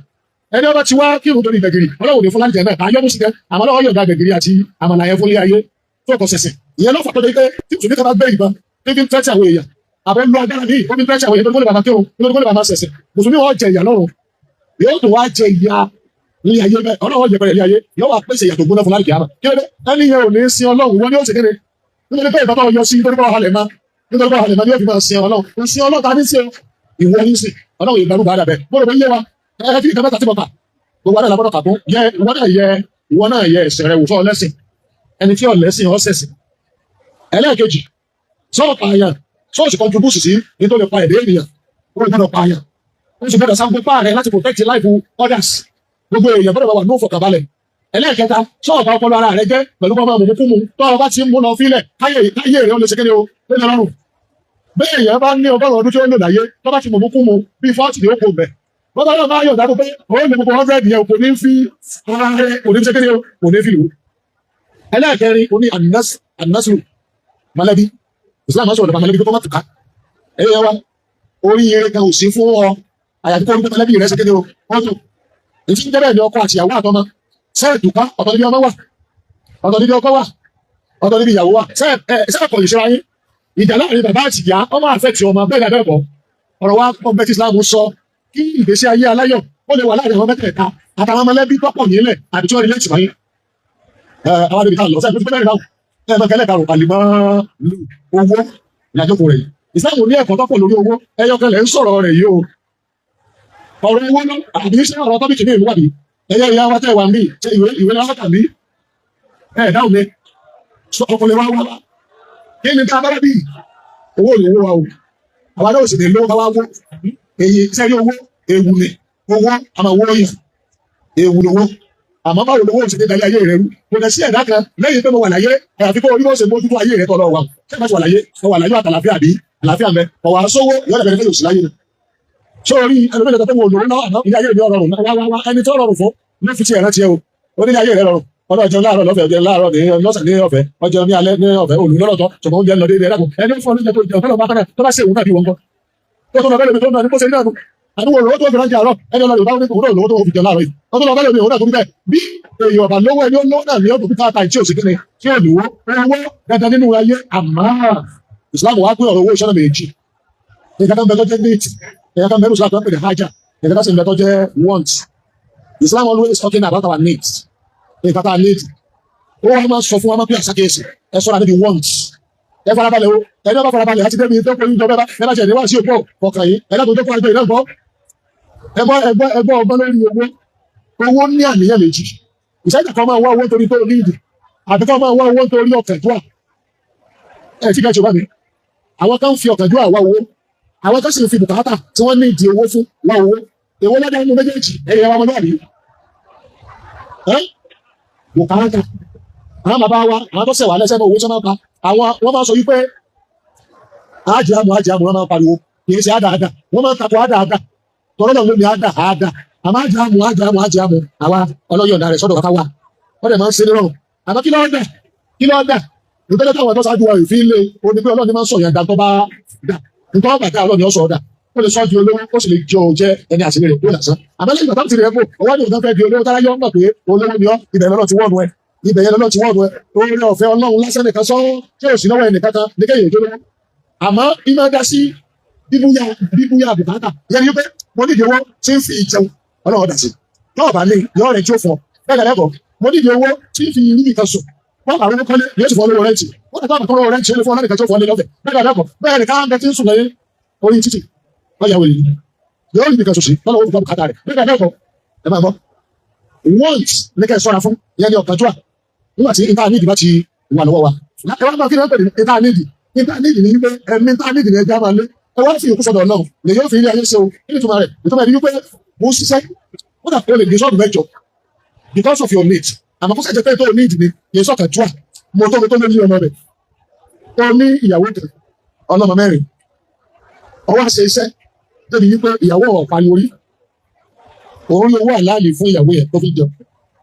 Speaker 1: Ẹni ọba ti wá kírun torí gbẹ̀gìrì, Ọlọ́run ní fún láti jẹ náà àyọ́nú sí kẹ́. Àmọ́ Ọlọ́run yọ̀ǹda gbẹ̀gìrì àti àmàlà yẹn fún ilé ayé tó kọ̀ sẹ̀sìn. Ìyẹn ló fà tó dé pé tí mùsùlùmí kan bá gbé ìbọn tí fi ń tẹ́tí àwọn èèyàn, àbọ̀ ń lo agbára míì ó fi ń tẹ́tí àwọn èèyàn tó kó lè bàbá kírun, tó kó lè bàbá sẹ̀sìn, mùsùlùmí wọn jẹ ìyà lọ́run, yóò tún wá jẹ ìyà ní ayé bẹ́ẹ̀. Ọlọ́run jẹ pẹ̀lẹ́ ní ayé, yóò wá pèsè ìyà tó gbóná fún láti kìámà. Kí ló dé? Ẹni yẹn ò ní sin Ọlọ́run, wọn ni ó sì kéde nítorí pé ìbátan yọ sí, nítorí pé ọ̀hálẹ̀ máa, nítorí pé ọ̀hálẹ̀ máa ni yóò fi máa sin Ọlọ́run. Kò sin Ọlọ́run, ta ní sin ìwọ ní sin Ọlọ́run ìgbàlú bàdà bẹ́ẹ̀. Mo rò pé yé wa. Ẹ fi nǹkan mẹ́ta tí mo kà, gbogbo adé làbọ́dọ̀ kà fún yẹ. Ìwọ náà yẹ, ìwọ náà yẹ ẹsẹ̀ rẹ wò fún ọlẹ́sìn. Ẹni tí ọlẹ́sìn ọ̀sẹ̀sìn. Ẹlẹ́ẹ̀kejì, sọ́ọ̀ pààyàn, sọ́ọ̀sì contribute sí ní tó lè pa ẹ̀dẹ́ ènìyàn, ó gbọ́dọ̀ pààyàn. Ó sì gbọ́dọ̀ sáńpé páàrẹ̀ láti protect life others. Gbogbo èèyàn gbọ́dọ̀ wà ní òfọ̀kànbalẹ̀. Ẹlẹ́ẹ̀kẹta, sọ́ọ̀bà ọpọlọ ara rẹ jẹ́ pẹ̀lú kọ́ máa mú kú mu tọ́ ọ bá ti ń mú lọ fílẹ̀ káyé káyé rẹ ó lè ṣe kéde o lè lọ rọrùn. Bẹ́ẹ̀ èèyàn bá ní 100 ọdún tí ó lò láyé, tó bá ti mú kú mu bíi 40 ní ó kò mẹ́. Bọ́lá náà máa yọ̀ dáko pé òun lè gbogbo 100 yẹn kò ní fi ara rẹ, kò ní fi ṣe kéde o, kò ní fi lò. Ẹlẹ́ẹ̀kẹrin, ó ní anásù mọ̀lẹ́bí. Islam máa sọ̀rọ̀ nípa mọ̀lẹ́bí tó má tùká. Ẹ̀yẹ wa, orí eré kan ò sí fún ọ àyàfi kó orí pé mọ̀lẹ́bí rẹ ṣe kéde o wọ́n tó. Èyí tí ń jẹ́ bẹ́ẹ̀ ni ọkọ àti ìyàwó àtọmọ sẹ́ẹ̀tùká. Ọ̀tọ̀ níbi ọmọ wà, ọ̀tọ̀ níbi ọkọ wà, ọ̀tọ̀ níbi ìyàwó wà. Sẹ́ẹ̀ kọ̀ ìṣera yín. Ìjà láàrin bàbá àti ìyá ọmọ àfẹ́tì ọmọ bẹ́ẹ̀ bẹ́ẹ̀ bọ̀. Ọ̀rọ̀ wa ọbẹ̀ tí Islam sọ kí ìgbésí ayé aláyọ̀ ó lè wà láàrin àwọn mẹ́tẹ̀ẹ̀ta àtàwọn mọ̀lẹ́bí tọ́pọ̀ nílẹ̀ àbí tí wọ́n rí lẹ́tì wáyé. Àwọn àdébìtà lọ sẹ́ẹ̀ tó ti pẹ́ mẹ́rin náà ẹ mọ̀ kẹlẹ́ karùn-ún àlìmọ́ owó ìyàjókòó rẹ̀ yìí. Islam ní ẹ̀kọ́ tọ́pọ̀ lórí owó. Ẹyọkẹlẹ̀ ń sọ̀rọ̀ rẹ̀ yìí o. Ọ̀rọ̀ owó lọ àbí iṣẹ́ ọ̀rọ̀ topic ní ìlú wà bí ẹyẹ ìyá wa tẹ́ wà ń bí ṣe ìwé ìwé lọ́wọ́ tàbí ẹ̀ dáhùn mi sọ ọkùnrin wa wá kí ni tá a bá bí owó ìlú wa o. Àwa náà sì ní lówó ká wá wó èyí sẹ́rí. Owó ewu ni owó, àmọ́ owó yẹn ewu lówó. Àmọ́ báwo lówó ṣe dé dalẹ̀ ayé rẹ rú? Kò dẹ̀ sí ẹ̀dá kan lẹ́yìn pé mo wà láyé àyàfi kó orí bó ṣe mójútó ayé rẹ tọ́lọ́ wa. Ṣé ìbá ti wà láyé, mo wà láyé àtàlàfíà bí àlàáfíà mẹ ọ̀wà sówó ìyọ́dẹ̀ bẹ̀rẹ̀ fẹ́ yóò sí láyé ni. Sórí ẹlòmíràn tó wọ olówó náà, àmọ́ ilé ayé mi ọrọrùn wá wá wá. Ẹni tó rọrùn fún ló fi tiẹ̀ rántí ẹ o. Ó ní ilé ayé rẹ rọrùn, ọlọ́ jẹun láàárọ̀ lọ́fẹ̀ẹ́, ọjẹun láàárọ̀ ní lọ́sàn ní ọ̀fẹ́, ọjẹun ní alẹ́ ní ọ̀fẹ́, olù lọ́rọ̀ tán ṣùgbọ́n oúnjẹ ń lọ déédéé. Ẹ̀dàkùn, ẹni fún ọlọ́jẹ tó jẹun tọ́lọ́ bá kánà tó bá ṣe òun náà bí wọn kọ́ tó tó lọ bẹ́ẹ̀ lómi tó ń lọ ní bó ṣe ní náà nù àdúgbò lówó tó fi ránṣẹ́ àárọ̀. Ẹni ọlọ́run bá ní òun náà lówó tó fi jẹun láàárọ̀ yìí, wọ́n tó lọ bẹ́ẹ̀ lómi òun náà tó bí bẹ́ẹ̀. Bí èèyàn ọ̀bà lówó, ẹni ó lówó náà ní ọ̀dùn káàtà tí ò sí kíni tí ò lówó. Owó dandan nínú ayé, àmọ́ Ìsìlámù wá pé ọ̀rọ̀ owó ìṣọ́nà méjì. Nǹkan kan bẹ tó jẹ́ need, nǹkan kan bẹ ní Islam tó ń pè ní haja, nǹkan kan sì ń bẹ tó jẹ́ want. Islam always talking about our needs, nǹkan tá a need. Ó wá máa sọ fún wa, máa pè àsákèésì ẹ sọ́ra níbi want. Ẹ farabalẹ̀ o. Ẹni ọba farabalẹ̀ àti débi tó kọjú ìjọba ẹ bá ṣe ní wá sí òpó ọkàn yìí. Ẹ dákun tó kọ ẹgbẹ́ ìrẹ́gbọ́ ẹgbọ́ ẹgbọ́ ẹgbọ́ ọgbọ́n lórí owó. Owó ní àníyàn méjì. Ìṣẹ́jà kan máa wá owó torí tó ní ìdí, àbí kan máa wá owó torí ọ̀kánjúà. Ẹ tí kẹ́sì bá mi, àwọn kan fi ọ̀kánjúà wá owó, àwọn kan sì fi bùkátà tí wọ́n ní ìdí owó fún wá owó. Èwo lọ́dọ̀ nínú méjèèjì, ẹ̀yẹ wa ọmọlúwàbí ẹ́? Bùkátà. Àwọn bàbá wa, àwọn tó ṣẹ̀wá lẹ́sẹ̀ náà, owó tí wọ́n máa pa àwọn, wọ́n máa sọ wípé ájì àmù, ájì àmù. Wọ́n máa pariwo kì í ṣe àdáadá, wọ́n máa ń takò àdáadá tọ́lọ́ náà lómi àdá àdá. Àmọ́ ájì àmù, ájì àmù, ájì àmù, àwa ọlọ́yọ̀ǹda rẹ̀ sọ́dọ̀ kàkà wa, wọ́n dẹ̀ máa ń ṣe ní rọrùn. Àmọ́ kí ló dà? Kí ló dà? Ìtọ́jú táwọn tó ṣáájú wa ìfi lé o ní pé Ọlọ́run máa ń sọ yẹn dá tó bá dà nítorí ọgbà dá, Ọlọ́run yóò sọ ọ́ dà. Ó lè sọ di olówó, ó sì lè jọ jẹ́ ẹni àṣírí rẹ̀ kúrò lásán. Àmọ́ lẹ́yìn ìgbà táwọn ti rẹ̀ kó ọwọ́ ní òun fẹ́ di olówó, tára yọ ń gbà pé olówó ni ọ́, ibẹ̀ lọ́nà ti wọ́ọ̀nù ẹ, ibẹ̀ yẹn lọ́nà ti wọ́ọ̀nù ẹ. Oore ọ̀fẹ́ Ọlọ́run lásán nìkan sọ tí ò sí lọ́wọ́ ẹnìkan kan ní kéèyàn tó lówó. Àmọ́ ìmọ̀ dá sí bíbúyà bíbúyà bùkátà yẹn ni wípé mo nídìí owó tí ń fi jẹun, Ọlọ́run dà sí. Tọ́ọ̀ bá ní yọ rẹ̀ tí ó fún ọ bẹ́ẹ̀ lẹ́kọ̀ọ́. Mo nídìí owó tí ń fi níbi kan sùn, wọ́n bá rówó kọ́lé, yóò sì fọ́ lówó rent. Wọ́n tàbí àkọ́rọ́ rent, ó lè fún ọ lẹ́nìkan tí ó fọ́ lé lọ́fẹ̀ẹ́ bẹ́ẹ̀ lẹ́kọ̀ọ́. Bẹ́ẹ̀ ni káwọn bẹ tí ń sùn lẹ́yìn orí títì, wọ́n yà wòye yóò rí nìkan sòsì lọ́nà owó fi gbọ́ bùkátà rẹ̀ bẹ́ẹ̀ lẹ́kọ̀ọ́. Ẹ máa gbọ́, want ní kẹ́ ẹ sọ́ra fún ìyẹn ní ọ̀kánjúà. Nígbà tí nǹkan nídìí bá ti wà lọ́wọ́ wa, ẹ wá máa kí ni wọ́n pè ní nǹkan nídìí. Nǹkan nídìí ní wípé ẹ̀mí nǹkan nídìí ní ẹja máa lé, ẹ wá fi ìkú sọ́dọ̀ Ọlọ́run lè yóò fi ilé ayé ṣe o. Kí ni ìtumọ̀ rẹ̀? Ìtumọ̀ rẹ̀ ni wípé mo ń ṣiṣẹ́, ó dà pé o lè gbé sọ́ọ̀bù mẹ́jọ because of your need. Àmọ́ kó sẹ́jẹ́ pé tó o need ni yẹn sọ̀kànjúà. Mo tó tó lórí ọmọ rẹ̀, ó ní ìyàwó kan, ọlọ́mọ mẹ́rin, ọwọ́ àṣẹ iṣẹ́ débi wípé ìyàwó ọ̀ pariwo rí. Òun rí owó àlàálì fún ìyàwó yẹn tó fi jẹun,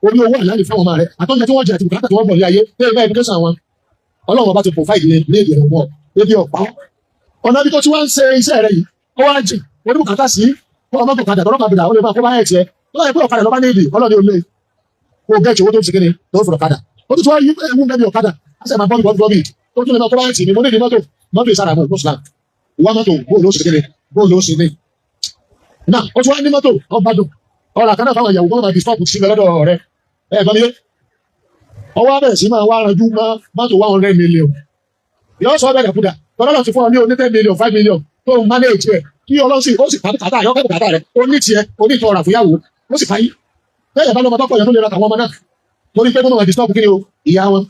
Speaker 1: orí owó àlàálì fún ọmọ rẹ̀ àtọ́jà tí wọ́n jẹ àti bùkátà tí wọ́n bọ̀ ní ayé ní ẹgbẹ́ education wọn. Ọlọ́run ọba ti provide ní èdè ẹ̀rọ ebi ọ̀pá. Ọ̀nà ibi tó ti wá ń ṣe iṣẹ́ rẹ̀ yìí, ó wá jìn oní bùkátà sí kó ọmọ bùkátà tọ́lọ́ kan bìdà, ó lè máa kó bá ẹ̀ tiẹ̀ tó láyé pé ọ̀kadà lọ́ba ní ìdì. Ọlọ́ni ò lè kó gẹ́ẹ̀tì owó tó ti kíni tó fi ọ̀kadà. Ó tún wá yí ewu ń bẹ́ẹ̀ bí ọ̀kadà á sì máa bọ́ọ̀lù bọ́ọ̀lù bọ́ọ̀lù tó tún lè máa kó bá ẹ̀ tì mí. Mo ní ìdí mọ́tò. Mọ́tò ìsára mọ́ ìlú wá mọ́tò, bóòlù ó sì kíni, bóòlù ó sì ní náà. Ó tún wá ní mọ́tò ọba dùn ọ̀rọ̀ àkànnà fáwọn ìyàwó kọ́ máa di stop sí lọ́dọ̀ rẹ̀. Ẹ gbọ́n mi yé? Ọwọ́ abẹ́rẹ́ sí máa wá ranjú mọ́tò 100 million, yóò sọ bẹ́ẹ̀ kúdà. Tọ́lá ti fún ọ ní oní 10 million, 5 million tó ń manage ẹ̀ kí Ọlọ́run sì ó sì pàtó kàtà yọ kẹ́kọ̀ọ́ kàtà rẹ̀. Ó ní tiẹ̀ onítọ̀ ọ̀rà fúyàwó, ó sì fàyí bẹ́ẹ̀ bá lọ́mọ tọ́pọ̀ yẹn tó lè ra tàwọn ọmọ náà torí pé kó máa disturb kí ni o ìyá wọn.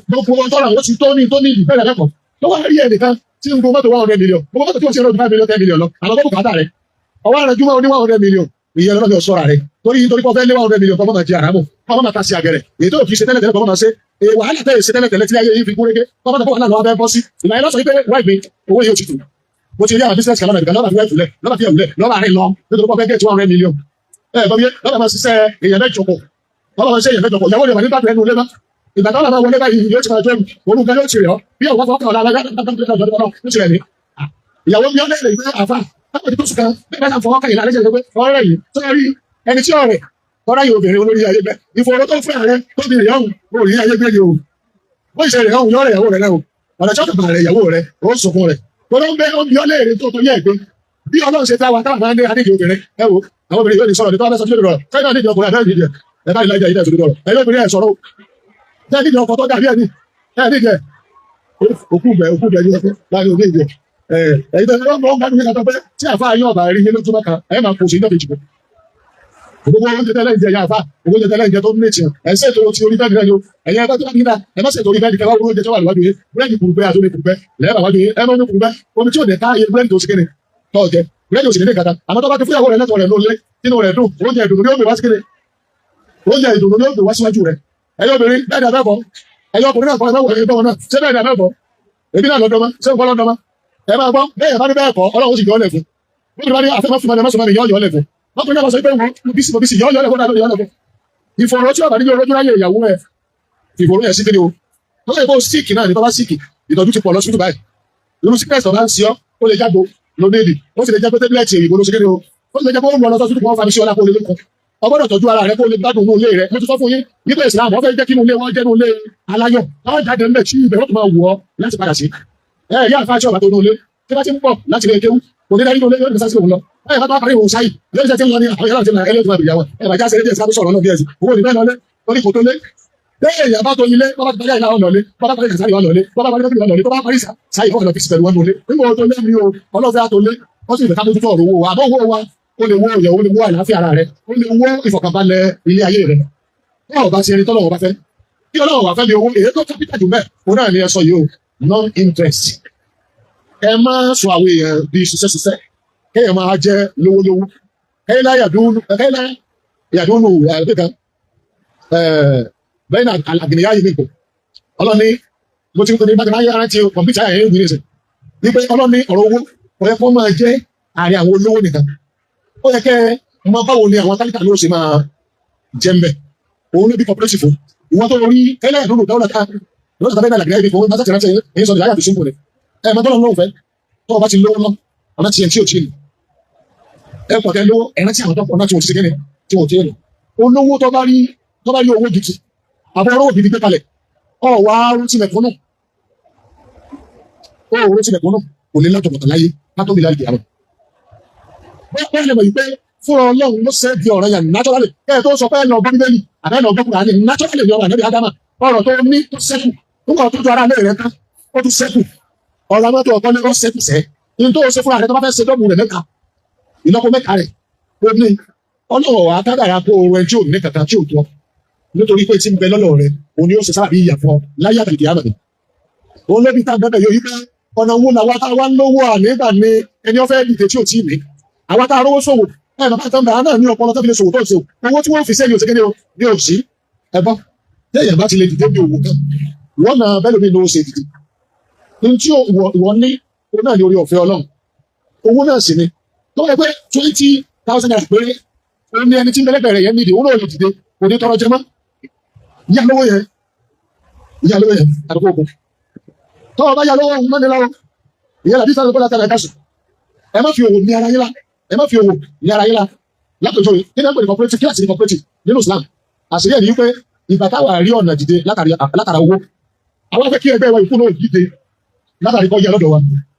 Speaker 1: Gbogbo wọn tọ́ra ó ti tó ní tó ní ìlú bẹ́ẹ̀ lẹ́kọ̀ọ́ tó wá rí ẹnìkan tí ń gun mọ́tò 100 million, gbogbo mọ́tò tí wọ́n ti rọ́ 5 million, 10 million lọ, àwọn tó bùkátà rẹ̀. Ọwọ́ àrẹ̀júmọ́ oní 100 million, ìyẹn lọ́dọ̀ fi sọ́ra rẹ̀, torí kọ́ fẹ́ lé 100 million, kọ́ máa jẹ àràmù, kọ́ máa ta sí àgẹ̀rẹ̀ èyí tó kì í ṣe tẹ́lẹ̀ tẹ́lẹ̀, kọ́ máa ṣe wàhálà tẹ́lẹ̀ ṣe tẹ́lẹ̀ tẹ́lẹ̀ tí ayé yìí fi gúnrégé, kọ́ máa wàhálà lọ́wọ́ fẹ́ bọ́ sí. Ìgbà yẹn lọ́sọ̀ wípé wáì mi owó yóò ti tù, mo ti rí àwọn business kan lọ́nà ìgbà lọ́nà fi wáìfù lẹ̀, lọ́nà fi ẹ̀wù lẹ̀, lọ́nà àárín lọ, nítorí pé fẹ́ get 100 million. Ẹ gbọ́ mi yé? Lọ́nà máa ṣiṣẹ́ èèyàn mẹ́jọ pọ̀, lọ́nà máa ṣiṣẹ́ èèyàn mẹ́jọ pọ̀, ìyàwó rẹ̀ wà nígbà tó ẹnu lé mọ́. Ìgbà tó máa wọlé báyìí, yóò ti máa jẹ́ òun gan, yóò ti rẹ̀ ọ́ bí àwọn fọkàn ọ̀la yóò ti rẹ̀ ní. Ìyàwó mi ọ̀lẹ́ ìgbé àfa lápò tó sùn kan bẹ́ẹ̀ bá fọwọ́ kàn yín lálẹ́ jẹ́ pé ọ̀rẹ́ yìí tó rí ẹni tí ọ̀rẹ́ ọ̀rẹ́ yìí, obìnrin olórí ayé gbẹ ìfọwọ́ tó fẹ́ rẹ tó bí rẹ̀ ọ̀hún orí ayé gbẹ ni o. Bó ìṣe rẹ̀ ọ̀hún yọ̀rẹ̀ ìyàwó rẹ̀ náà o, ọ̀nà tí ó kàn rẹ̀ ìyàwó rẹ̀ ó sunkún rẹ̀ tó ló ń bẹ ó ń bí ọ́ léèrè tó tó yẹ ẹ̀gbẹ́ bí Ọlọ́run ṣe dá wa táwọn máa ń dé adéjì obìnrin. Ẹ wo àwọn obìnrin yóò ní sọ̀rọ̀ ní tó bá fẹ́ sọ sí lórí ọ̀rọ̀ sẹ́yìn náà, nídìí ọkùnrin àbẹ́rẹ́ nídìí ẹ̀ ẹ bá ìlàjà ìdá ìṣòdodo ọ̀rọ̀. Ẹ̀yọ́ obìnrin ẹ̀ sọ̀rọ̀ o, jẹ́ nídìí ọkọ̀ tó dàbí ẹni ẹ̀ nídìí ẹ̀ òkú bẹ̀, òkú bẹ̀ ní ọkọ̀ láàrin òbí ìjẹ ẹ̀ ẹ̀yìn tó ń bọ̀ ń gbádùn nígbà tó pé tí àfa yóò bá rí yín lójúmọ́ kan, ẹ̀ máa kó sí ìjọ kejì. Gbogbo oúnjẹ tẹ́lẹ̀ ń jẹ ya àfa, gbogbo oúnjẹ tẹ́lẹ̀ ń jẹ tó ń létí ẹ̀ ṣètò ti orí bẹ́ẹ̀dì náà ni o. Ẹ̀yin ẹgbẹ́ tó bá nígbà ẹ má ṣètò orí bẹ́ẹ̀dì kẹwàá. Oúnjẹ tó wà níwájú yín, búrẹ́dì kùrùgbẹ́ àti omi kùrùgbẹ́ lẹ́ẹ̀bà wájú yín, ẹ má ní kùrùgbẹ́ omi tí ò ní ká iye búrẹ́dì tó ṣe kéde tó jẹ búrẹ́dì ò sì ní kàtà. Àmọ́ tó bá ti fúyàwó rẹ̀ lẹ́tọ̀ọ́ rẹ̀ lólé tínú rẹ̀ dùn, oúnjẹ ìdùnnú ni ó gbé wá sí kéde, oúnjẹ ìdùnnú ni ó gbé wá síwájú rẹ̀. Ẹ̀yin obìnrin, bẹ́ẹ̀ ni abẹ́bọ̀? Ẹ̀yin ọkùnrin náà kọ́, ẹ má wọ̀ ẹ̀ bọ́ náà. Ṣé bẹ́ẹ̀ ni abẹ́bọ̀? Èmi náà lọ́dọ́ mọ́, ṣé nǹkan lọ́dọ́ mọ́? Ẹ máa gbọ́ bẹ́ẹ̀ bá ní bẹ́ẹ̀ kọ́, Ọlọ́run sì yọ ọ́ lẹ̀ fún bí wọ́n bá ní àfẹ́mọ́ fún mi, ẹ má sọ mi, yọ ọ́ lẹ̀ fún. Lọ́kùnrin náà bá sọ pé wọ́n mo bí sí, mo bí sí, yọ ọ́ lẹ̀ fún náà, yọ ọ́ lẹ̀ fún. Ìfọ̀rọ̀ tí ọ̀bà ní yóò ráyè ìyàwó ẹ̀, ìfọ̀rọ̀ yẹn sí kí ni o lọ́sọ̀ ìbò sick náà ní. Tó bá sick, ìtọ́jú ti pọ̀ lọ síbítù báyìí. Irú sickness tó bá ń ṣe ọ́, ó lè jágbo lónéèdì, ó sì lè jẹ́ pé tablet òyìnbó ló ṣe kí ni o, ó sì lè jẹ́ pé ó ń lọ lọ sọ́sítù, wọn fa mi sí ọlá kó lè lókun. O gbọ́dọ̀ tọ́jú ara rẹ kó lè gbádùn inú ilé rẹ. Mo ti sọ fún yín nípa Islam, wọ́n fẹ́ jẹ́ kí inú ilé wọn jẹ́ inú ilé aláyọ̀ wọ́n jáde ńbẹ̀ tí ibẹ̀ wọ́n tún máa wù ọ́ láti padà sí. Ẹ yá àfa àti ọ̀bà tó inú ilé tí bá ti ń bọ̀ láti ilé kéwú, kò ní dárí inú ilé, yóò ní sásìkò òun lọ. Ẹ bá tó wá parí òun sáyì yóò ní sẹ́ tí ń lọ ní àwọn yàrá tí ń lọ ẹlẹ́yìn tó máa bìyàwó ẹ bàjá ṣeré díẹ̀ sábẹ́ sọ̀rọ̀ náà díẹ̀ sí owó ní bẹ́ẹ̀ lọlé torí kò tó lé bẹ́ẹ̀. Èèyàn bá tó ilé, bá bá parí àìlá ọ̀nà lé, bá bá parí ìsàlẹ̀ ọ̀nà lé, bá bá parí ọ̀nà lé, bá bá parí sáyì ọ̀nà fi pẹ̀lú ọ̀nà lé nígbà tó lé mi o. Ọlọ́fẹ́ tó lé, wọ́n sì fẹ́ ká mójútó ọ̀rọ̀ owó wa. Àbọ̀ owó wa, ó lè wó ìyàwó, ó lè wó àlàáfíà ara rẹ, ó lè wó ìfọ̀kànbalẹ̀ ilé ayé rẹ. Báwo bá ti ẹni tọ́lọ́wọ́ bá fẹ́ kí Ọlọ́wọ́ wà fẹ́ mi owó èyí tó capital jù mẹ́ òun náà ni ẹ sọ yìí o, non interest. Ẹ má sọ àwọn èèyàn di ṣiṣẹ́ ṣiṣẹ́, kéèyàn máa jẹ́ lówólówó. Kẹ́lá yàdúnú, kẹ́lá yàdúnú ẹ̀ẹ́dẹ́gbẹ̀kan bẹ́ẹ̀ náà àgbìnìyá yìí nìkó. Ọlọ́ni mo ti ń pè ní bàtà máa yára ti kọ̀mpútà yẹn ń gbìyànjú wípé Ọlọ́ni ọ̀rọ̀ owó kò yẹ kó máa jẹ́ àárín àwọn olówó nìkan. Ó yẹ kẹ́ ẹ mọ báwo ni àwọn tálíkà ló ṣe máa jẹ́ ń bẹ̀. Òun ló bí cooperative fún ìwọ́n tó rí kẹ́lá yàdúnú dáwọ́lá ká lọ́sọ̀ tàbí àgbìnìyá yìí nìkó bá sàtìrántì èyí sọ ìyá àti simple ni. Ẹ mọ tọ́lọ́ lóhùn fẹ́ tó o bá ti lówó lọ ọ̀nà tiẹ̀ tí ò tí ì ẹ pọ̀ kẹ́ lówó ẹ̀rántí tí àwọn tó ọ̀nà tí wọ́n ti ṣe kéde tí wọ́n ti rìn. Olówó tó bá rí owó gidi àbọ̀ owó gidi gbé kalẹ̀, ọ̀ wá rántí mẹ̀kúnnù, ó rántí mẹ̀kúnnù, kò ní látọ̀ bọ̀tọ̀ láyé látọ̀ bí láyé kìí. Bẹ́ẹ̀ lè mọ̀ yìí pé fúnra Ọlọ́run ló ṣe di ọ̀rọ̀ yẹn naturally. Kẹ́ ẹ̀ tó sọ pé ẹ̀ lọ gbọ́ Bíbélì àbẹ́ lọ gbọ́ Kùránì, naturally ni ọ̀rọ̀ ànábì Ádámà. Ọ̀rọ̀ tó ní tó sẹ́kù nígbà tó ju ara lé rẹ̀ tán, ó tún sẹ́kù. Ọ̀rọ̀ amọ́tò ọ̀tọ́ ní ó sẹ́kù sẹ́ ní tó ṣe fúnra rẹ̀ tó bá fẹ́ ṣe dọ́bù rẹ̀ mẹ́ta, ìlọ́po mẹ́ta rẹ̀ ó ní. Ọlọ́run wà á kádàrá kó o rẹ tí ò ní kankan tí ò tọ́, nítorí pé tí ń bẹ lọ́lọ́ rẹ̀ òun ni ó ṣe sábàbí ìyà fún ọ láyé àtàlìkì àmọ̀ ni. Òun ló bí tá bẹ́ẹ̀ yóò yí pé ọ̀nà wo làwa tá a wá ń lówó ànígbà ni ẹni ọ̀fẹ́ dìde tí ò tí ì ní. Àwa tá a rówó ṣòwò ẹ, bàbá tó ń bẹ náà ní ọpọlọ tó fi lè ṣòwò tó ṣe owó tí wọ́n fi sẹ́yìn òṣèkéde ní òsì ẹ̀bọ́n. Téèyàn bá ti lè dìde bí òwò kan, wọ́n náà bẹ́ẹ̀ lómi ló ṣe dìde ní tí ìwọ ní, òun náà ní orí ọ̀fẹ́ Ọlọ́run, owó náà sì ni. Tó wáyé pé 20,000 naira péré òun ní ẹni tí ń bẹ́lẹ́gbẹ̀rẹ̀ rẹ̀ yẹn nídìí, òun náà lè dìde, kò ní tọrọ jẹ mọ́. Ìyá lówó yẹn, ìyá lówó yẹn àdúgbò ogun tó o bá yá lówó òun mọ́ni lọ́wọ́ ìyá làbí sáré kó látara ẹ̀ka sùn. Ẹ má fi òwò ní ara yín la, ẹ má fi òwò ní ara yín la. Látòjọ́ yìí, kí ni wọ́n pè ní cooperative? Kí láti ní cooperative nínú Islam? Àṣírí ẹ̀ ní wípé ìgbà táwa rí ọ̀nà dìde látara owó, àwọn afẹ́ kí ẹgbẹ́ wa ìkú náà dìde látàrí kọ́ yẹ lọ́dọ̀ wa.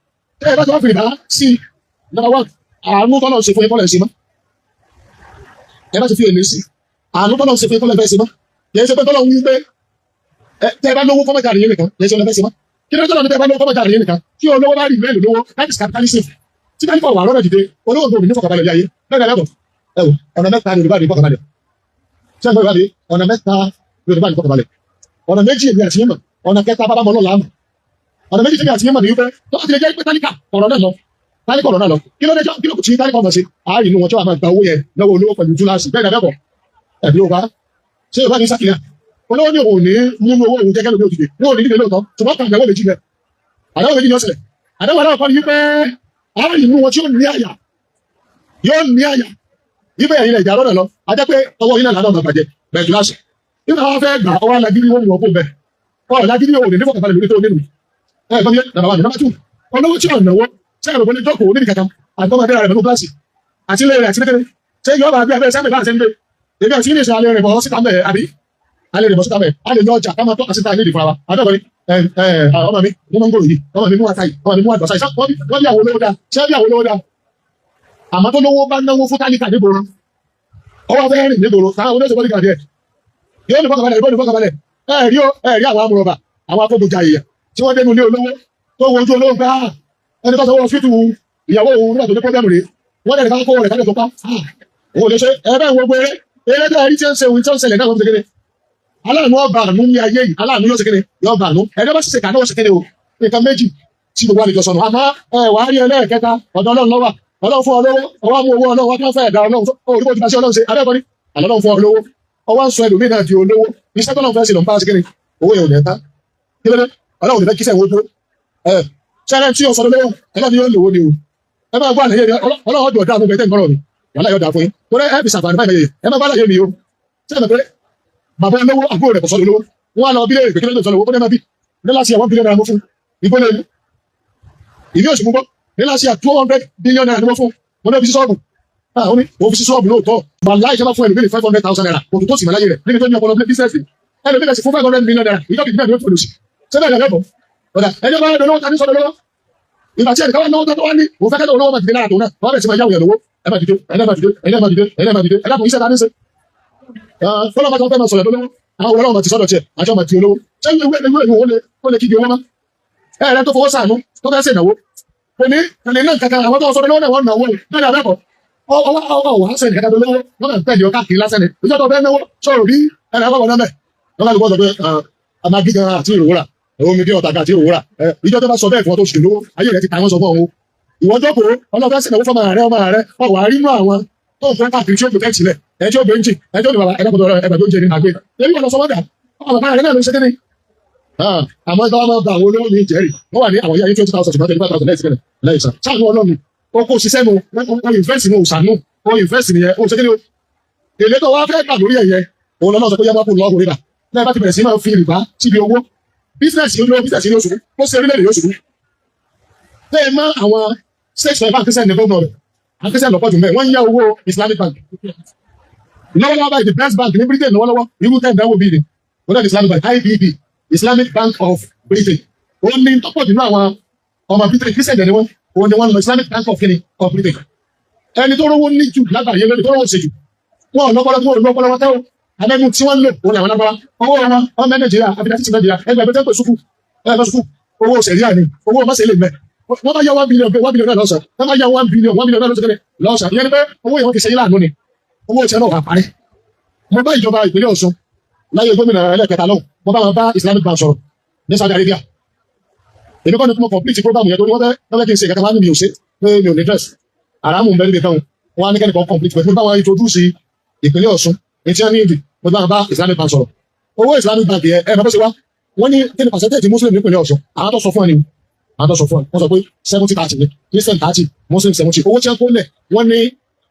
Speaker 1: Tẹ́ ẹ bá ti wá fi ìbá sí number one, àánú tọ́lọ̀ ṣe fún yín kọ́lẹ̀ ṣe mọ́. Ẹ bá ti fi èlé sí, àánú tọ́lọ̀ ṣe fún yín kọ́lẹ̀ fẹ́ ṣe mọ́. Kì í ṣe pé tọ́lọ̀ ń wí pé tẹ́ ẹ bá lówó kọ́mọ̀jà rèé nìkan, kì í ṣe ọlọ́fẹ́ ṣe mọ́. Kí ló tọ́lọ̀ ní tẹ́ ẹ bá lówó kọ́mọ̀jà rèé nìkan? Tí olówó bá rí mẹ́lò lówó, that is capitalism. Tí bá ní kọ̀ wà lọ́nà dìde, olówó gbòmìn ní fọkànbalẹ̀ ilé ayé bẹ́ẹ̀ ni. Ẹlẹ́bọ̀ ẹ wò, ọ̀nà mẹ́ta ni Yorùbá ní fọkànbalẹ̀. Ṣé ẹ gbọ́ Yorùbá ní ọ̀nà mẹ́ta? Yorùbá ní fọkànbalẹ̀ ọ̀nà méjì, èmi àti yín mọ̀. Ọ̀nà kẹta, bàbá mọ̀ lọ́la mọ̀. Ọ̀nà méjì tèmi àti yín mọ̀ ní wípé tó bá ti lè jẹ́ pé tálíkà ọ̀rọ̀ náà lọ. Tálíkà ọ̀rọ̀ náà lọ. Kí ló dé kí ló kù tí tálíkà ọmọ sí? Àárín inú wọn tí wàá máa gba owó yẹn lọ́wọ́ olówó pẹ̀lú túláàsì. Bẹ́ẹ̀ ni abẹ́kọ̀ ẹ̀bí Yorùbá. Ṣé Yorùbá ní sákìlẹ̀? Olówó ní òun ní múnú owó òun gẹ́gẹ́ lómi òdìdè. Wọn ò ní nílé lóòótọ́. Ṣùgbọ́n kan àdáwọ̀ méjì rẹ̀. Àdáwọ̀ méjì ni ó ṣẹlẹ̀. Àdáwọ̀ aláwọ̀ kan ní wípé àárín inú wọn tí ó ní àyà yóò ní àyà wípé ẹ̀yin lè jà lọ́nà lọ. A jẹ́ pé ọwọ́ yín náà lánàá máa bàjẹ́ bẹ́ẹ̀ túláàsì. Nígbà wọn fẹ́ gbà ọwọ́ alágídí wọn wọ̀ fún bẹ́ẹ̀. Ọ̀rọ̀ lágídí òun ní nífọ̀kànbalẹ̀ lórí tó nínú. Ẹ gbọ́n mi number one. Number two, olówó tí ò náwó ṣé ẹ̀rọ ní jókòó níbi kankan àgbọ̀n abẹ́rẹ́ rẹ̀ pẹ̀lú gíláàsì àti ilé rẹ̀ àti kékeré ṣé yọ̀ọ́ bá gbé abẹ́rẹ́ sẹ́mi bá ṣe ń gbé èmi àti ilé iṣẹ́ alẹ́ rẹ̀ bọ̀ síta mẹ́ àbí alẹ́ rẹ̀ bọ̀ síta mẹ́ a lè lọ ọjà ká máa tọ́ka síta ilé ìdìfara wa àbẹ́ẹ̀kọ́ ni ọmọ mi mú mọ́ngòrò yìí, ọmọ mi mú ata yìí, ọmọ mi mú àlùbọ́sà yìí. Wọ́n bí àwọn olówó dáa, ṣé bí àwọn olówó dáa? Àmọ́ tó lówó bá náwó fún tálíkà nígboro, ọwọ́ fẹ́ rìn nígboro táwọn olóṣèlú bọ́dí gàdí ẹ̀ yóò ní fọkànbalẹ̀, yóò ní fọkànbalẹ̀. Ẹ rí o, ẹ rí àwọn amúrọ̀bà, àwọn akógunjà èèyàn tí wọ́n dénú ilé olówó tó wo ojú olówó pé ah, ẹni tó sanwó hospital ìyàwó òun nígbà tó ní problem rèé, wọ́n lẹ́nu ká kó rẹ̀ kálẹ̀ tó pa òun ò lè ṣe. Ẹ bẹ́ẹ̀ wo gbogbo eré eré tó rí tí ń ṣe òun tí ń ṣẹlẹ̀ náà, wọ́n ti kéde aláàánú ọba àánú ní ayé yìí, aláàánú yóò ṣe kéde yóò bá àánú ẹni bá sì ṣe kà náà ó ṣe kéde o. Nǹkan méjì tí gbogbo àlejò sọnù. Àmọ́ ẹ wàá rí ẹlẹ́ẹ̀kẹta, ọ̀dọ̀ Ọlọ́run lọ́wọ́. Ọlọ́run fún ọ lówó, ọwọ́ mú owó Ọlọ́run wá tó fẹ́ ẹ̀dá Ọlọ́run orí bó ti bá sí Ọlọ́run ṣe abẹ́ẹ̀kọ́ ni àlọ́lọ́run fún ọ lówó, ọwọ́ ń sọ ẹlòmíì náà di olówó. Iṣẹ́ tó lọ́n fẹ́ sí lọ́n bá ṣe kéde owó yẹn ò ní ẹ̀ tán. Kí ló dé? Ọlọ́run ò ní fẹ́ kíṣẹ́ ìwé dúró. Ẹ ṣẹlẹ̀ tí o sọ lówó, Ọlọ́run yóò lówó ni o. Ẹ máa gbọ́ àlàyé mi. Ọlọ́run ọdún ọ̀dà àmúgbẹ́ tẹ́ ń gbọ́rọ̀ mi, wàhálà yóò dà fún yín torí ẹ fi ṣàǹfààní báyìí. Ẹ máa gbọ́ àlàyé mi o. Ṣé ẹ mọ̀ pé bàbá olówó, àbúrò rẹ̀ kò sọ lówó, wọn á lọ bí léèrè pé kí ló dé sọ lówó? Ó ní ẹ máa bí ní láti ₦1 billion mo fún ìgbóná ìlú ìlú òsì mú gbọ́ ní láti ₦200 billion ni mo fún mo ní fi sí ṣọ́ọ̀bù. Ah, ó ní òun fi sí ṣọ́ọ̀bù lóòótọ́. Wàláhì, ìjọba fún ẹlòmíì ₦500,000, kò tó sì mọ̀ láyé rẹ̀ níbi tó ní ọpọlọ business. Ẹlòmíì sì fún ₦500 million, ìjọba ìbílẹ̀ ló fòlùsì. Sẹ́bẹ̀ ẹ̀ lẹ́bọ̀ ọ̀dà ẹni ọba ẹ̀dọ̀ lọ́wọ́ ta ní sọ́dọ̀ lọ́wọ́. Ìgbà tí ẹnìkan wá náwó tó wá ní òun fẹ́ kẹ́lẹ́ olówó máa dìde lára tòun náà, wọ́n bẹ̀rẹ̀ sí máa yáwó yẹn lówó. Ẹ máa dìde, ẹ máa dìde, ẹ máa dìde, ẹ máa dìde. Ẹ dákun, iṣẹ́ ta ní ṣe fọlọ́ bá tó fẹ́ máa sọ̀rọ̀ lówó, àwọn olówó máa ti sọ́dọ̀ tiẹ̀ àti ọmọ ti olówó. Ṣé ìwé ìwé ìwé ó lè kígbe owó mọ́? Ẹ rẹ tó fowó sànú tó fẹ́ ṣe ìnáwó kò ní kò ní náà kankan. Àwọn tó sọ lówó náà wọ́n náwó bẹ́ẹ̀ ni abẹ́kọ̀ ọwọ́ ọwọ́ wà á sẹ́ni kankan tó lówó, wọ́n kàn tẹ̀lé ọ káàkiri lásán ni. Ìjọ tó fẹ́ náwó sọ̀rọ̀ rí ẹnì àkọ́kọ́ náà mẹ́ wọ́n bá lè gbọ́ sọ pé amagi gan àti ìròwúrà omi bí ọ̀tà gan àti ìròwúrà. Ìjọ tó bá sọ bẹ́ẹ̀ fún ọ tó sì lówó, ayé rẹ ti ta wọ́n sọ fún ọ. Ìwọ jókòó, ọlọ́fẹ́ sì náwó fọmọ rẹ, ọmọ rẹ ọwọ́ àrínú àwọn tó ń fẹ́ káàkiri tí ó protect sílẹ̀ ẹ tí ó gbé ń jì ẹ tí ó ní bàbá ẹ̀dá kòtò ẹgbẹ̀ tó ń jẹ ní àgbẹ̀ ẹbí wọn lọ sọ wọ́n dà ọmọ bàbá rẹ náà ló ń ṣe kíni. Àmọ́ ìgbà wọn máa ba àwọn olówó mi jẹ́rìí, wọ́n wà ní àwọn yíyá 20,000 ṣùgbọ́n 25,000 lẹ́yìn sílẹ̀ lẹ́yìn sàn sáà ní Ọlọ́run ó kó ṣiṣẹ́ nu, ó invest nu, òṣàánú ó invest nìyẹn, ó ṣe kíni o. Èlé tó wá fẹ́ gbà lórí ẹ̀yẹ òun lọ́nà sọ pé yá kó lọ́ọ̀hùn rírà lẹ́yìn bá ti bẹ̀rẹ̀ sí máa fi rìbá síbi owó business yóò lówó, business yóò ṣubú, ó ṣe orílẹ̀-èdè yóò ṣubú. Tẹ́ ẹ mọ́ àwọn state bank, Christian ní gómìnà rẹ̀, àwọn Christian lọ́pọ̀ jù mẹ́, wọ́n ń yá owó Islamic bank lọ́wọ́lọ́wọ́ báyìí. The best bank ní Britain lọ́wọ́lọ́wọ́, irú tẹ́ ìdánwò bíi ni wọ́n náà ní Islamic bank, IBB, Islamic Bank of Britain. Ó ní tọ́pọ̀ jù ní àwọn ọmọ Britain, Christian dẹ̀ ni wọ́n, òun ni wọ́n lọ Islamic Bank of kini of Britain. Ẹni tó rówó ní jù lágbàáyé lónìí, tó rówó ṣe jù, wọn ò lọ́pọlọ, wọn ò lọ́pọlọ wọn tẹ́wọ́ abẹ́nu tí wọ́n ń lò òun làwọn lágbára owó wọn ọmọ Nàìjíríà àbídá títí Nàìjíríà ẹgbẹ́ ẹgbẹ́ tẹ́ pé sùkú ẹgbẹ́ sùkú owó sẹ̀ríà ni owó ọmọ sẹ̀lẹ̀ mẹ́. Wọ́n bá yá 1 billion pé 1 billion náà lọ́sàn, wọ́n bá yá 1 billion, 1 billion náà lọ́sàn lọ́sàn. Ìyẹn ni pé owó yẹn wọ́n fi ṣe yín láàánú ni owó ìṣẹ́ náà wà parí. Mo bá ìjọba ìpínlẹ̀ Ọ̀ṣun láyé gómìnà ẹlẹ́kẹta lọ́hùn, mo bá wọn bá Islamic Bank sọ̀rọ̀ ní Saudi Arabia. Èmi kọ́ ni mo complete program yẹn torí wọ́n fẹ́ kí n ṣe ìkàkà wá ní mi ò ṣe pé mi ò ní dress àràmù ń bẹ níbi kan. Wọ́n á ní kẹ́nìkan complete pẹ̀lú bá wọn introduce ìpínlẹ̀ Ọ̀ṣun ní tí wọ́n ní ìdí. Mo bá wọn bá Islamic Bank sọ̀rọ̀. Owó Islamic Bank yẹn, ẹ bá ṣe wá, wọ́n ní kí ni percentage Muslim nípìnlẹ̀ Ọ̀ṣun? Àwọn tó sọ fún ẹ ni, àwọn tó sọ fún ẹ, wọ́n sọ pé 70-30 ni, Christian 30, Muslim 70. Owó tí wọ́n kó lẹ̀, wọ́n ní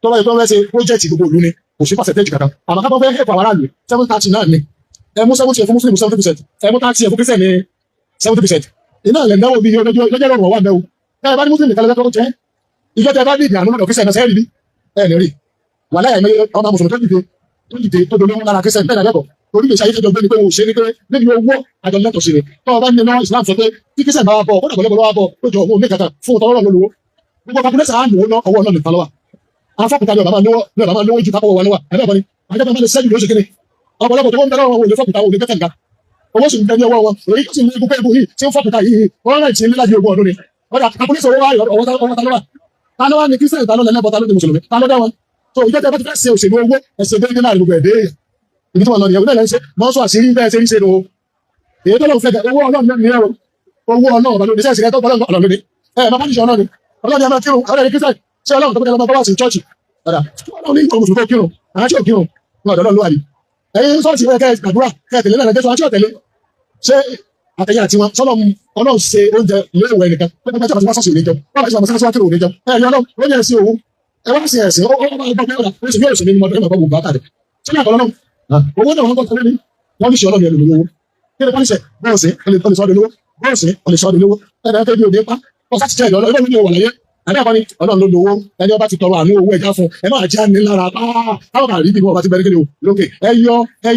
Speaker 1: tọ́lá yìí tó ń fẹ́ ṣe project gbogbo ìlú ni, kò sí percentage kankan. Àmọ́ kápẹ́ fẹ́ help àwọn aráàlú, 70-30 náà ni. Ẹ mú 70 ẹ fún Muslim 70%, ẹ mú 30 ẹ fún Christian ní 70%. Iná ilẹ̀ náwó bíi lọ́jọ́ ìrọ̀rùn wà mẹ́wò. Ẹ bá ní Muslim nìkan lọ́jọ́ jẹ́ ìjọ tẹ bá ní ìdí àánú lọ́dọ̀ Christian náà sẹ́yìn rí ẹ ní rí wà láyà ìmọ̀ ọmọ mùsùlùmí tó dìde tó dolówó lára Christian bẹ́ẹ̀ náà. Torí gbèsè ayé tó jọ gbé ni pé òun ṣe ni pé níbi owó àjọ lẹ́tọ̀ sí ni. Tọ́ ọ bá ní náà, Islam sọ pé tí Christian bá wà bọ̀, kódà kọ́lẹ́bọ̀ lọ́wọ́ bọ̀ lójó owó ní kankan fún ọtọ́ lọ́wọ́ lówó. Gbogbo calculation á lò ó ná ọwọ́ náà nìkan lọ́wọ́. Afọ́kùnrin ni ọ̀bá máa lówó ní ọ̀bá máa lówó ju kápọ̀ wọn lọ́wọ́ ẹ̀bẹ̀ kan ni àjọpọ̀ máa lè sẹ́jú lóṣù kíni. Ọ̀pọ̀lọpọ̀ tó ń bẹ lọ́wọ́ wọn ò lè fọ́kùnrin, ò lè gbẹ́kẹ̀ nǹkan. Owó sì ń bẹ ní ọwọ́ wọn, èyí tó sì ní ikú pé yìí tí ń fọ́kùnrin yìí, wọ́n rẹ̀ tí ń láti 20 ọdún ni. Ọ̀dà calculation owó ọwọ́ ta lọ́wọ́, ta ló wà ní Christian, ta ló lẹ́lẹ́bọ̀, ta ló ní mùsùlùmí, ta ló dá wọn? So ìjọba bá ti fẹ́ ṣe òṣèlú owó, ẹ̀sẹ̀ déédéé láàrin gbogbo ẹ̀dẹ́ ibi tí wọ́n lọ nìyẹn náà lẹ́sẹ̀ mọ́ sọ àṣírí bẹ́ẹ̀ ṣe rí ṣe nù o. Èyí tó lọ́n fẹ́ owó Ọlọ́run náà nìyẹn o. Owó Ọlọ́run ọba lónìí sẹ́ẹ̀sì rẹ tó bọ́lọ́run ọlọ́run lónìí ẹ̀ máa bá níṣẹ́ Ọlọ́run. Ọlọ́run ni a máa kírun, àwọn ẹni Christian, ṣé Ọlọ́run tó kọjá lọ́mọ bá wà sí church? Ọ̀dà, Ọlọ́run ní ìkọ̀ mùsùlùmí kírun, àwọn tí ò kírun, wọn ọ̀dọ́ ló wà ní. Ẹ̀yin sọ́ọ̀tì ẹ̀ kẹ́ gbàdúrà, kẹ́ tẹ̀lé lẹ́nà Jésù, àwọn tí ò tẹ̀lé. Ṣé àtẹ̀yìn àti wọn, sọ́lọ́ Ọlọ́run ṣe oúnjẹ léèwọ̀ ẹnìkan, pé pé pé wọ́n sọ̀sì òní jẹun, wọ́n bá ṣe àwọn sọ́sì òní jẹun. Ẹ̀yin Ọlọ́run, ó ní ẹ̀sìn òun, ẹ wá sí ẹ̀sìn, ó bá gbọ́ pé ọ̀dà, ó sì yóò sì ní mọ́tò ẹ̀mọ̀ gbọ́ bùkátà rẹ̀. Ṣé ní àkọlọ́ náà? Owó náà wọ́n kọ́ tẹ́lẹ̀ ní, wọ́n ní ṣe Ọlọ́run ẹlòmíràn owó. Kí ni pọ́líṣẹ̀? Bọ́ọ̀sì, ó lè sọ́ ọ́ di lówó. Bọ́ọ̀sì, ó lè sọ́ ọ́ di lówó. Ẹ̀dá ẹ̀kẹ́ bí òde pa, ọ̀sá ti jẹ́ ìlọ́lọ́, ẹgbẹ́ mi ní òwò láyé. Àbí àkọ́ni, Ọlọ́run ló lówó, ẹni ọba ti tọrọ àánú owó ẹja fún, ẹ máa jẹ́ àní lára, káwọn bá rí bí wọn bá ti bẹ ní kíni o, lókè. Ẹ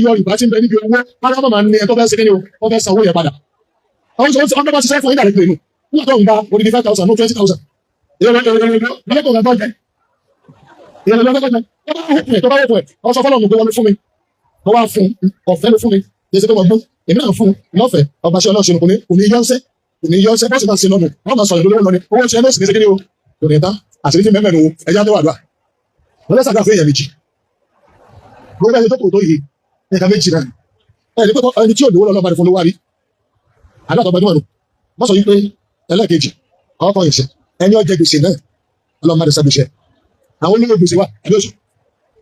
Speaker 1: yọ ìbá tí ń bẹ níbi owó, káwọn máa ní ẹ tó fẹ́ ṣe kíni o, wọ́n fẹ́ san owó yẹn padà. Àwọn sọ ọ́n bá ṣiṣẹ́ fún yín dàrẹ́ pẹ̀lú. Nígbà tó ń gba odidi 5,000, no 20,000. Èrè lọ́kọ̀ jẹ. Èrè lọ́kọ̀ jẹ. Tó bá wọ́pọ̀ ẹ̀, ọ sọ fọ́lọ́run pé wọ́n ló fún mi. Mo wá fún ọ̀fẹ́ ló fún mi. Kì í ṣe pé mo gbọ́n. Èmi náà fún lọ́fẹ̀ẹ́. Ọba ṣe ọlọ́ṣẹ́ kò ní yọ́nṣẹ́. Kò ní yọ́nṣẹ́. Bọ́sì máa ṣe lọ́nu. Wọ́n máa sọ̀rọ̀ lówó lọ ni. Owó ṣe lọ́sì ní ṣe kí ni o. Kò ní tán. Àṣírí tí mẹ́mẹ́ nu ẹja tó wà dùà. Wọ́n lẹ́sàgbà fún èèyàn méjì. Gbogbo ẹni tó kò tó yìí. Nǹkan méjì náà. Ẹni pé ẹni tí ò lówó lọ́lọ́ bá ní fún lówó àrí. Àdúrà tó gbajúmọ̀ nù. Wọ́n sọ wípé ẹlẹ́ẹ̀kejì, ọkọ̀ ìṣẹ̀, ẹni ó jẹ gbèsè náà, Ọlọ́run má dé sá gbèsè. Àwọn olówó gbèsè wa, àbí oṣù.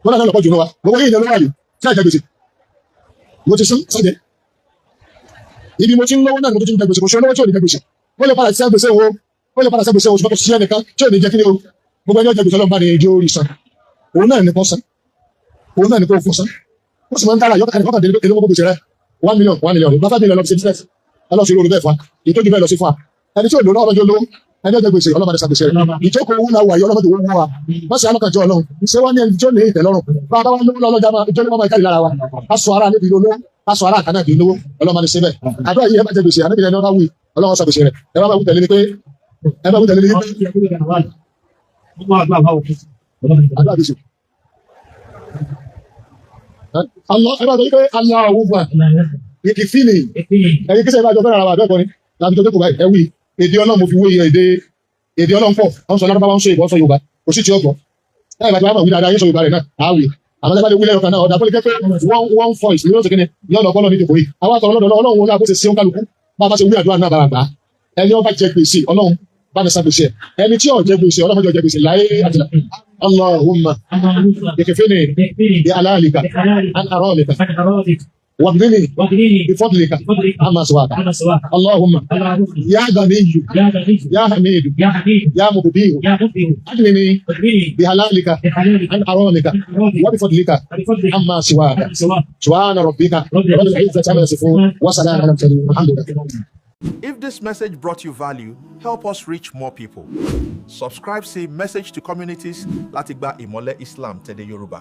Speaker 1: Wọ́n náà lọ́pọ̀ jù wa. Gbogbo yìí ni olówó àyè tí àjẹ gbèsè. Mo ti sún sájẹ. Ibi mo ti ń lówó náà ni mo ti ń jẹ gbèsè, kò sí olówó tí ò ní jẹ gbèsè. Wọ́n lè padà sí gbèsè wo, wọ́n lè padà sí gbèsè wo, ṣùgbọ́n kò sí ẹnìkan tí ò ní jẹ kí ni o. Gbogbo ẹni ó jẹ gbèsè Ọlọ́run bá ní ijó orí san. Òun náà ní kó san. Òun náà ní kó fún san. Ó sì máa ń dára yọkàn kọ́kàn délé gbogbo gbèsè rẹ̀. 1 million, 1 million, bá 5 million lọ sí business. Ọlọ́run ṣe lóore bẹ́ẹ̀ fún wa. Ìtọ́jú bẹ́ẹ̀ lọ sí fún wa. Ẹni tí ò lówó ọlọ́jọ́ lówó, ẹni ó jẹ gbèsè Ọlọ́run bá ní san gbèsè rẹ̀. Ìjókòó owó la wà yìí, ọlọ́mọdé owó wa. Wọ́n sì alọ́kànjọ́ Ọlọ́run. Ṣé wọ́n ní ẹni tí ó ní ìtẹ̀lọ́rùn? Bá a bá wá lówó lọ́lọ́jà máa ìjọ ló máa jáde lára wa. A sọ ara níbi olówó, a sọ ara àkànnà ìdí olówó, Ọlọ́run máa ní ṣe bẹ́ẹ̀. Àdúrà yìí ẹ bá jẹ gbèsè, ànábì ẹni ọba wí, Ọlọ́run sọ gbèsè rẹ̀. Ẹ bá wí tẹ̀lé ni pé, ẹ bá wí tẹ̀lé ni pé, àdúrà gbèsè. Allah, ẹ bá sọ wípé Allahumma ìkìfìlì ẹ̀yin kí sẹ́yìn bá jọ fẹ́ràn ara wa àbẹ́ẹ̀kọ́ ni láti jọ jókòó báyìí ẹ wí èdè Ọlọ́run mo fi wé èdè èdè Ọlọ́run pọ̀ wọ́n sọ Lárúbáwá, ń sọ ìbọn, sọ Yorùbá, kò sí tí ó gbọ́ láì bá ti wá mọ̀ wí dáadáa yín sọ Yorùbá rẹ̀ náà á wí. Àmọ́ tẹ́ bá lè wí lẹ́yọ̀ kan náà ọ̀dà fún pé one one voice ní yóò ṣe kíni yóò lọ bọ́lọ̀ ní ìdìbò yìí. Àwọn àtọ̀rọ̀ lọ́dọ̀ Ọlọ́run wọn láàbò ṣe ṣe ń kálukú bá a bá ṣe wí àdúrà náà bára gbà á. Ẹni ó bá jẹ gbèsè Ọlọ́run bá mi san gbèsè ẹ̀. Ẹni tí ò jẹ gbèsè Ọlọ́run jẹ gbèsè láyé àtìlá. Allahumma ikfini bi halalika an haramika waghnini bifadlika amma siwaka. Allahumma ya ganiyyu ya hamidu ya mubdihu aghnini bihalalika an haramika wa bifadlika amma siwaka. Subhana rabbika rabbil izzati amma yasifun wa salamun ala al-mursalin walhamdulillah.
Speaker 4: If this message brought you value, help us reach more people. Subscribe sí Message to Communities láti gba ìmọ́lẹ̀ Islam tẹ̀lé Yorùbá.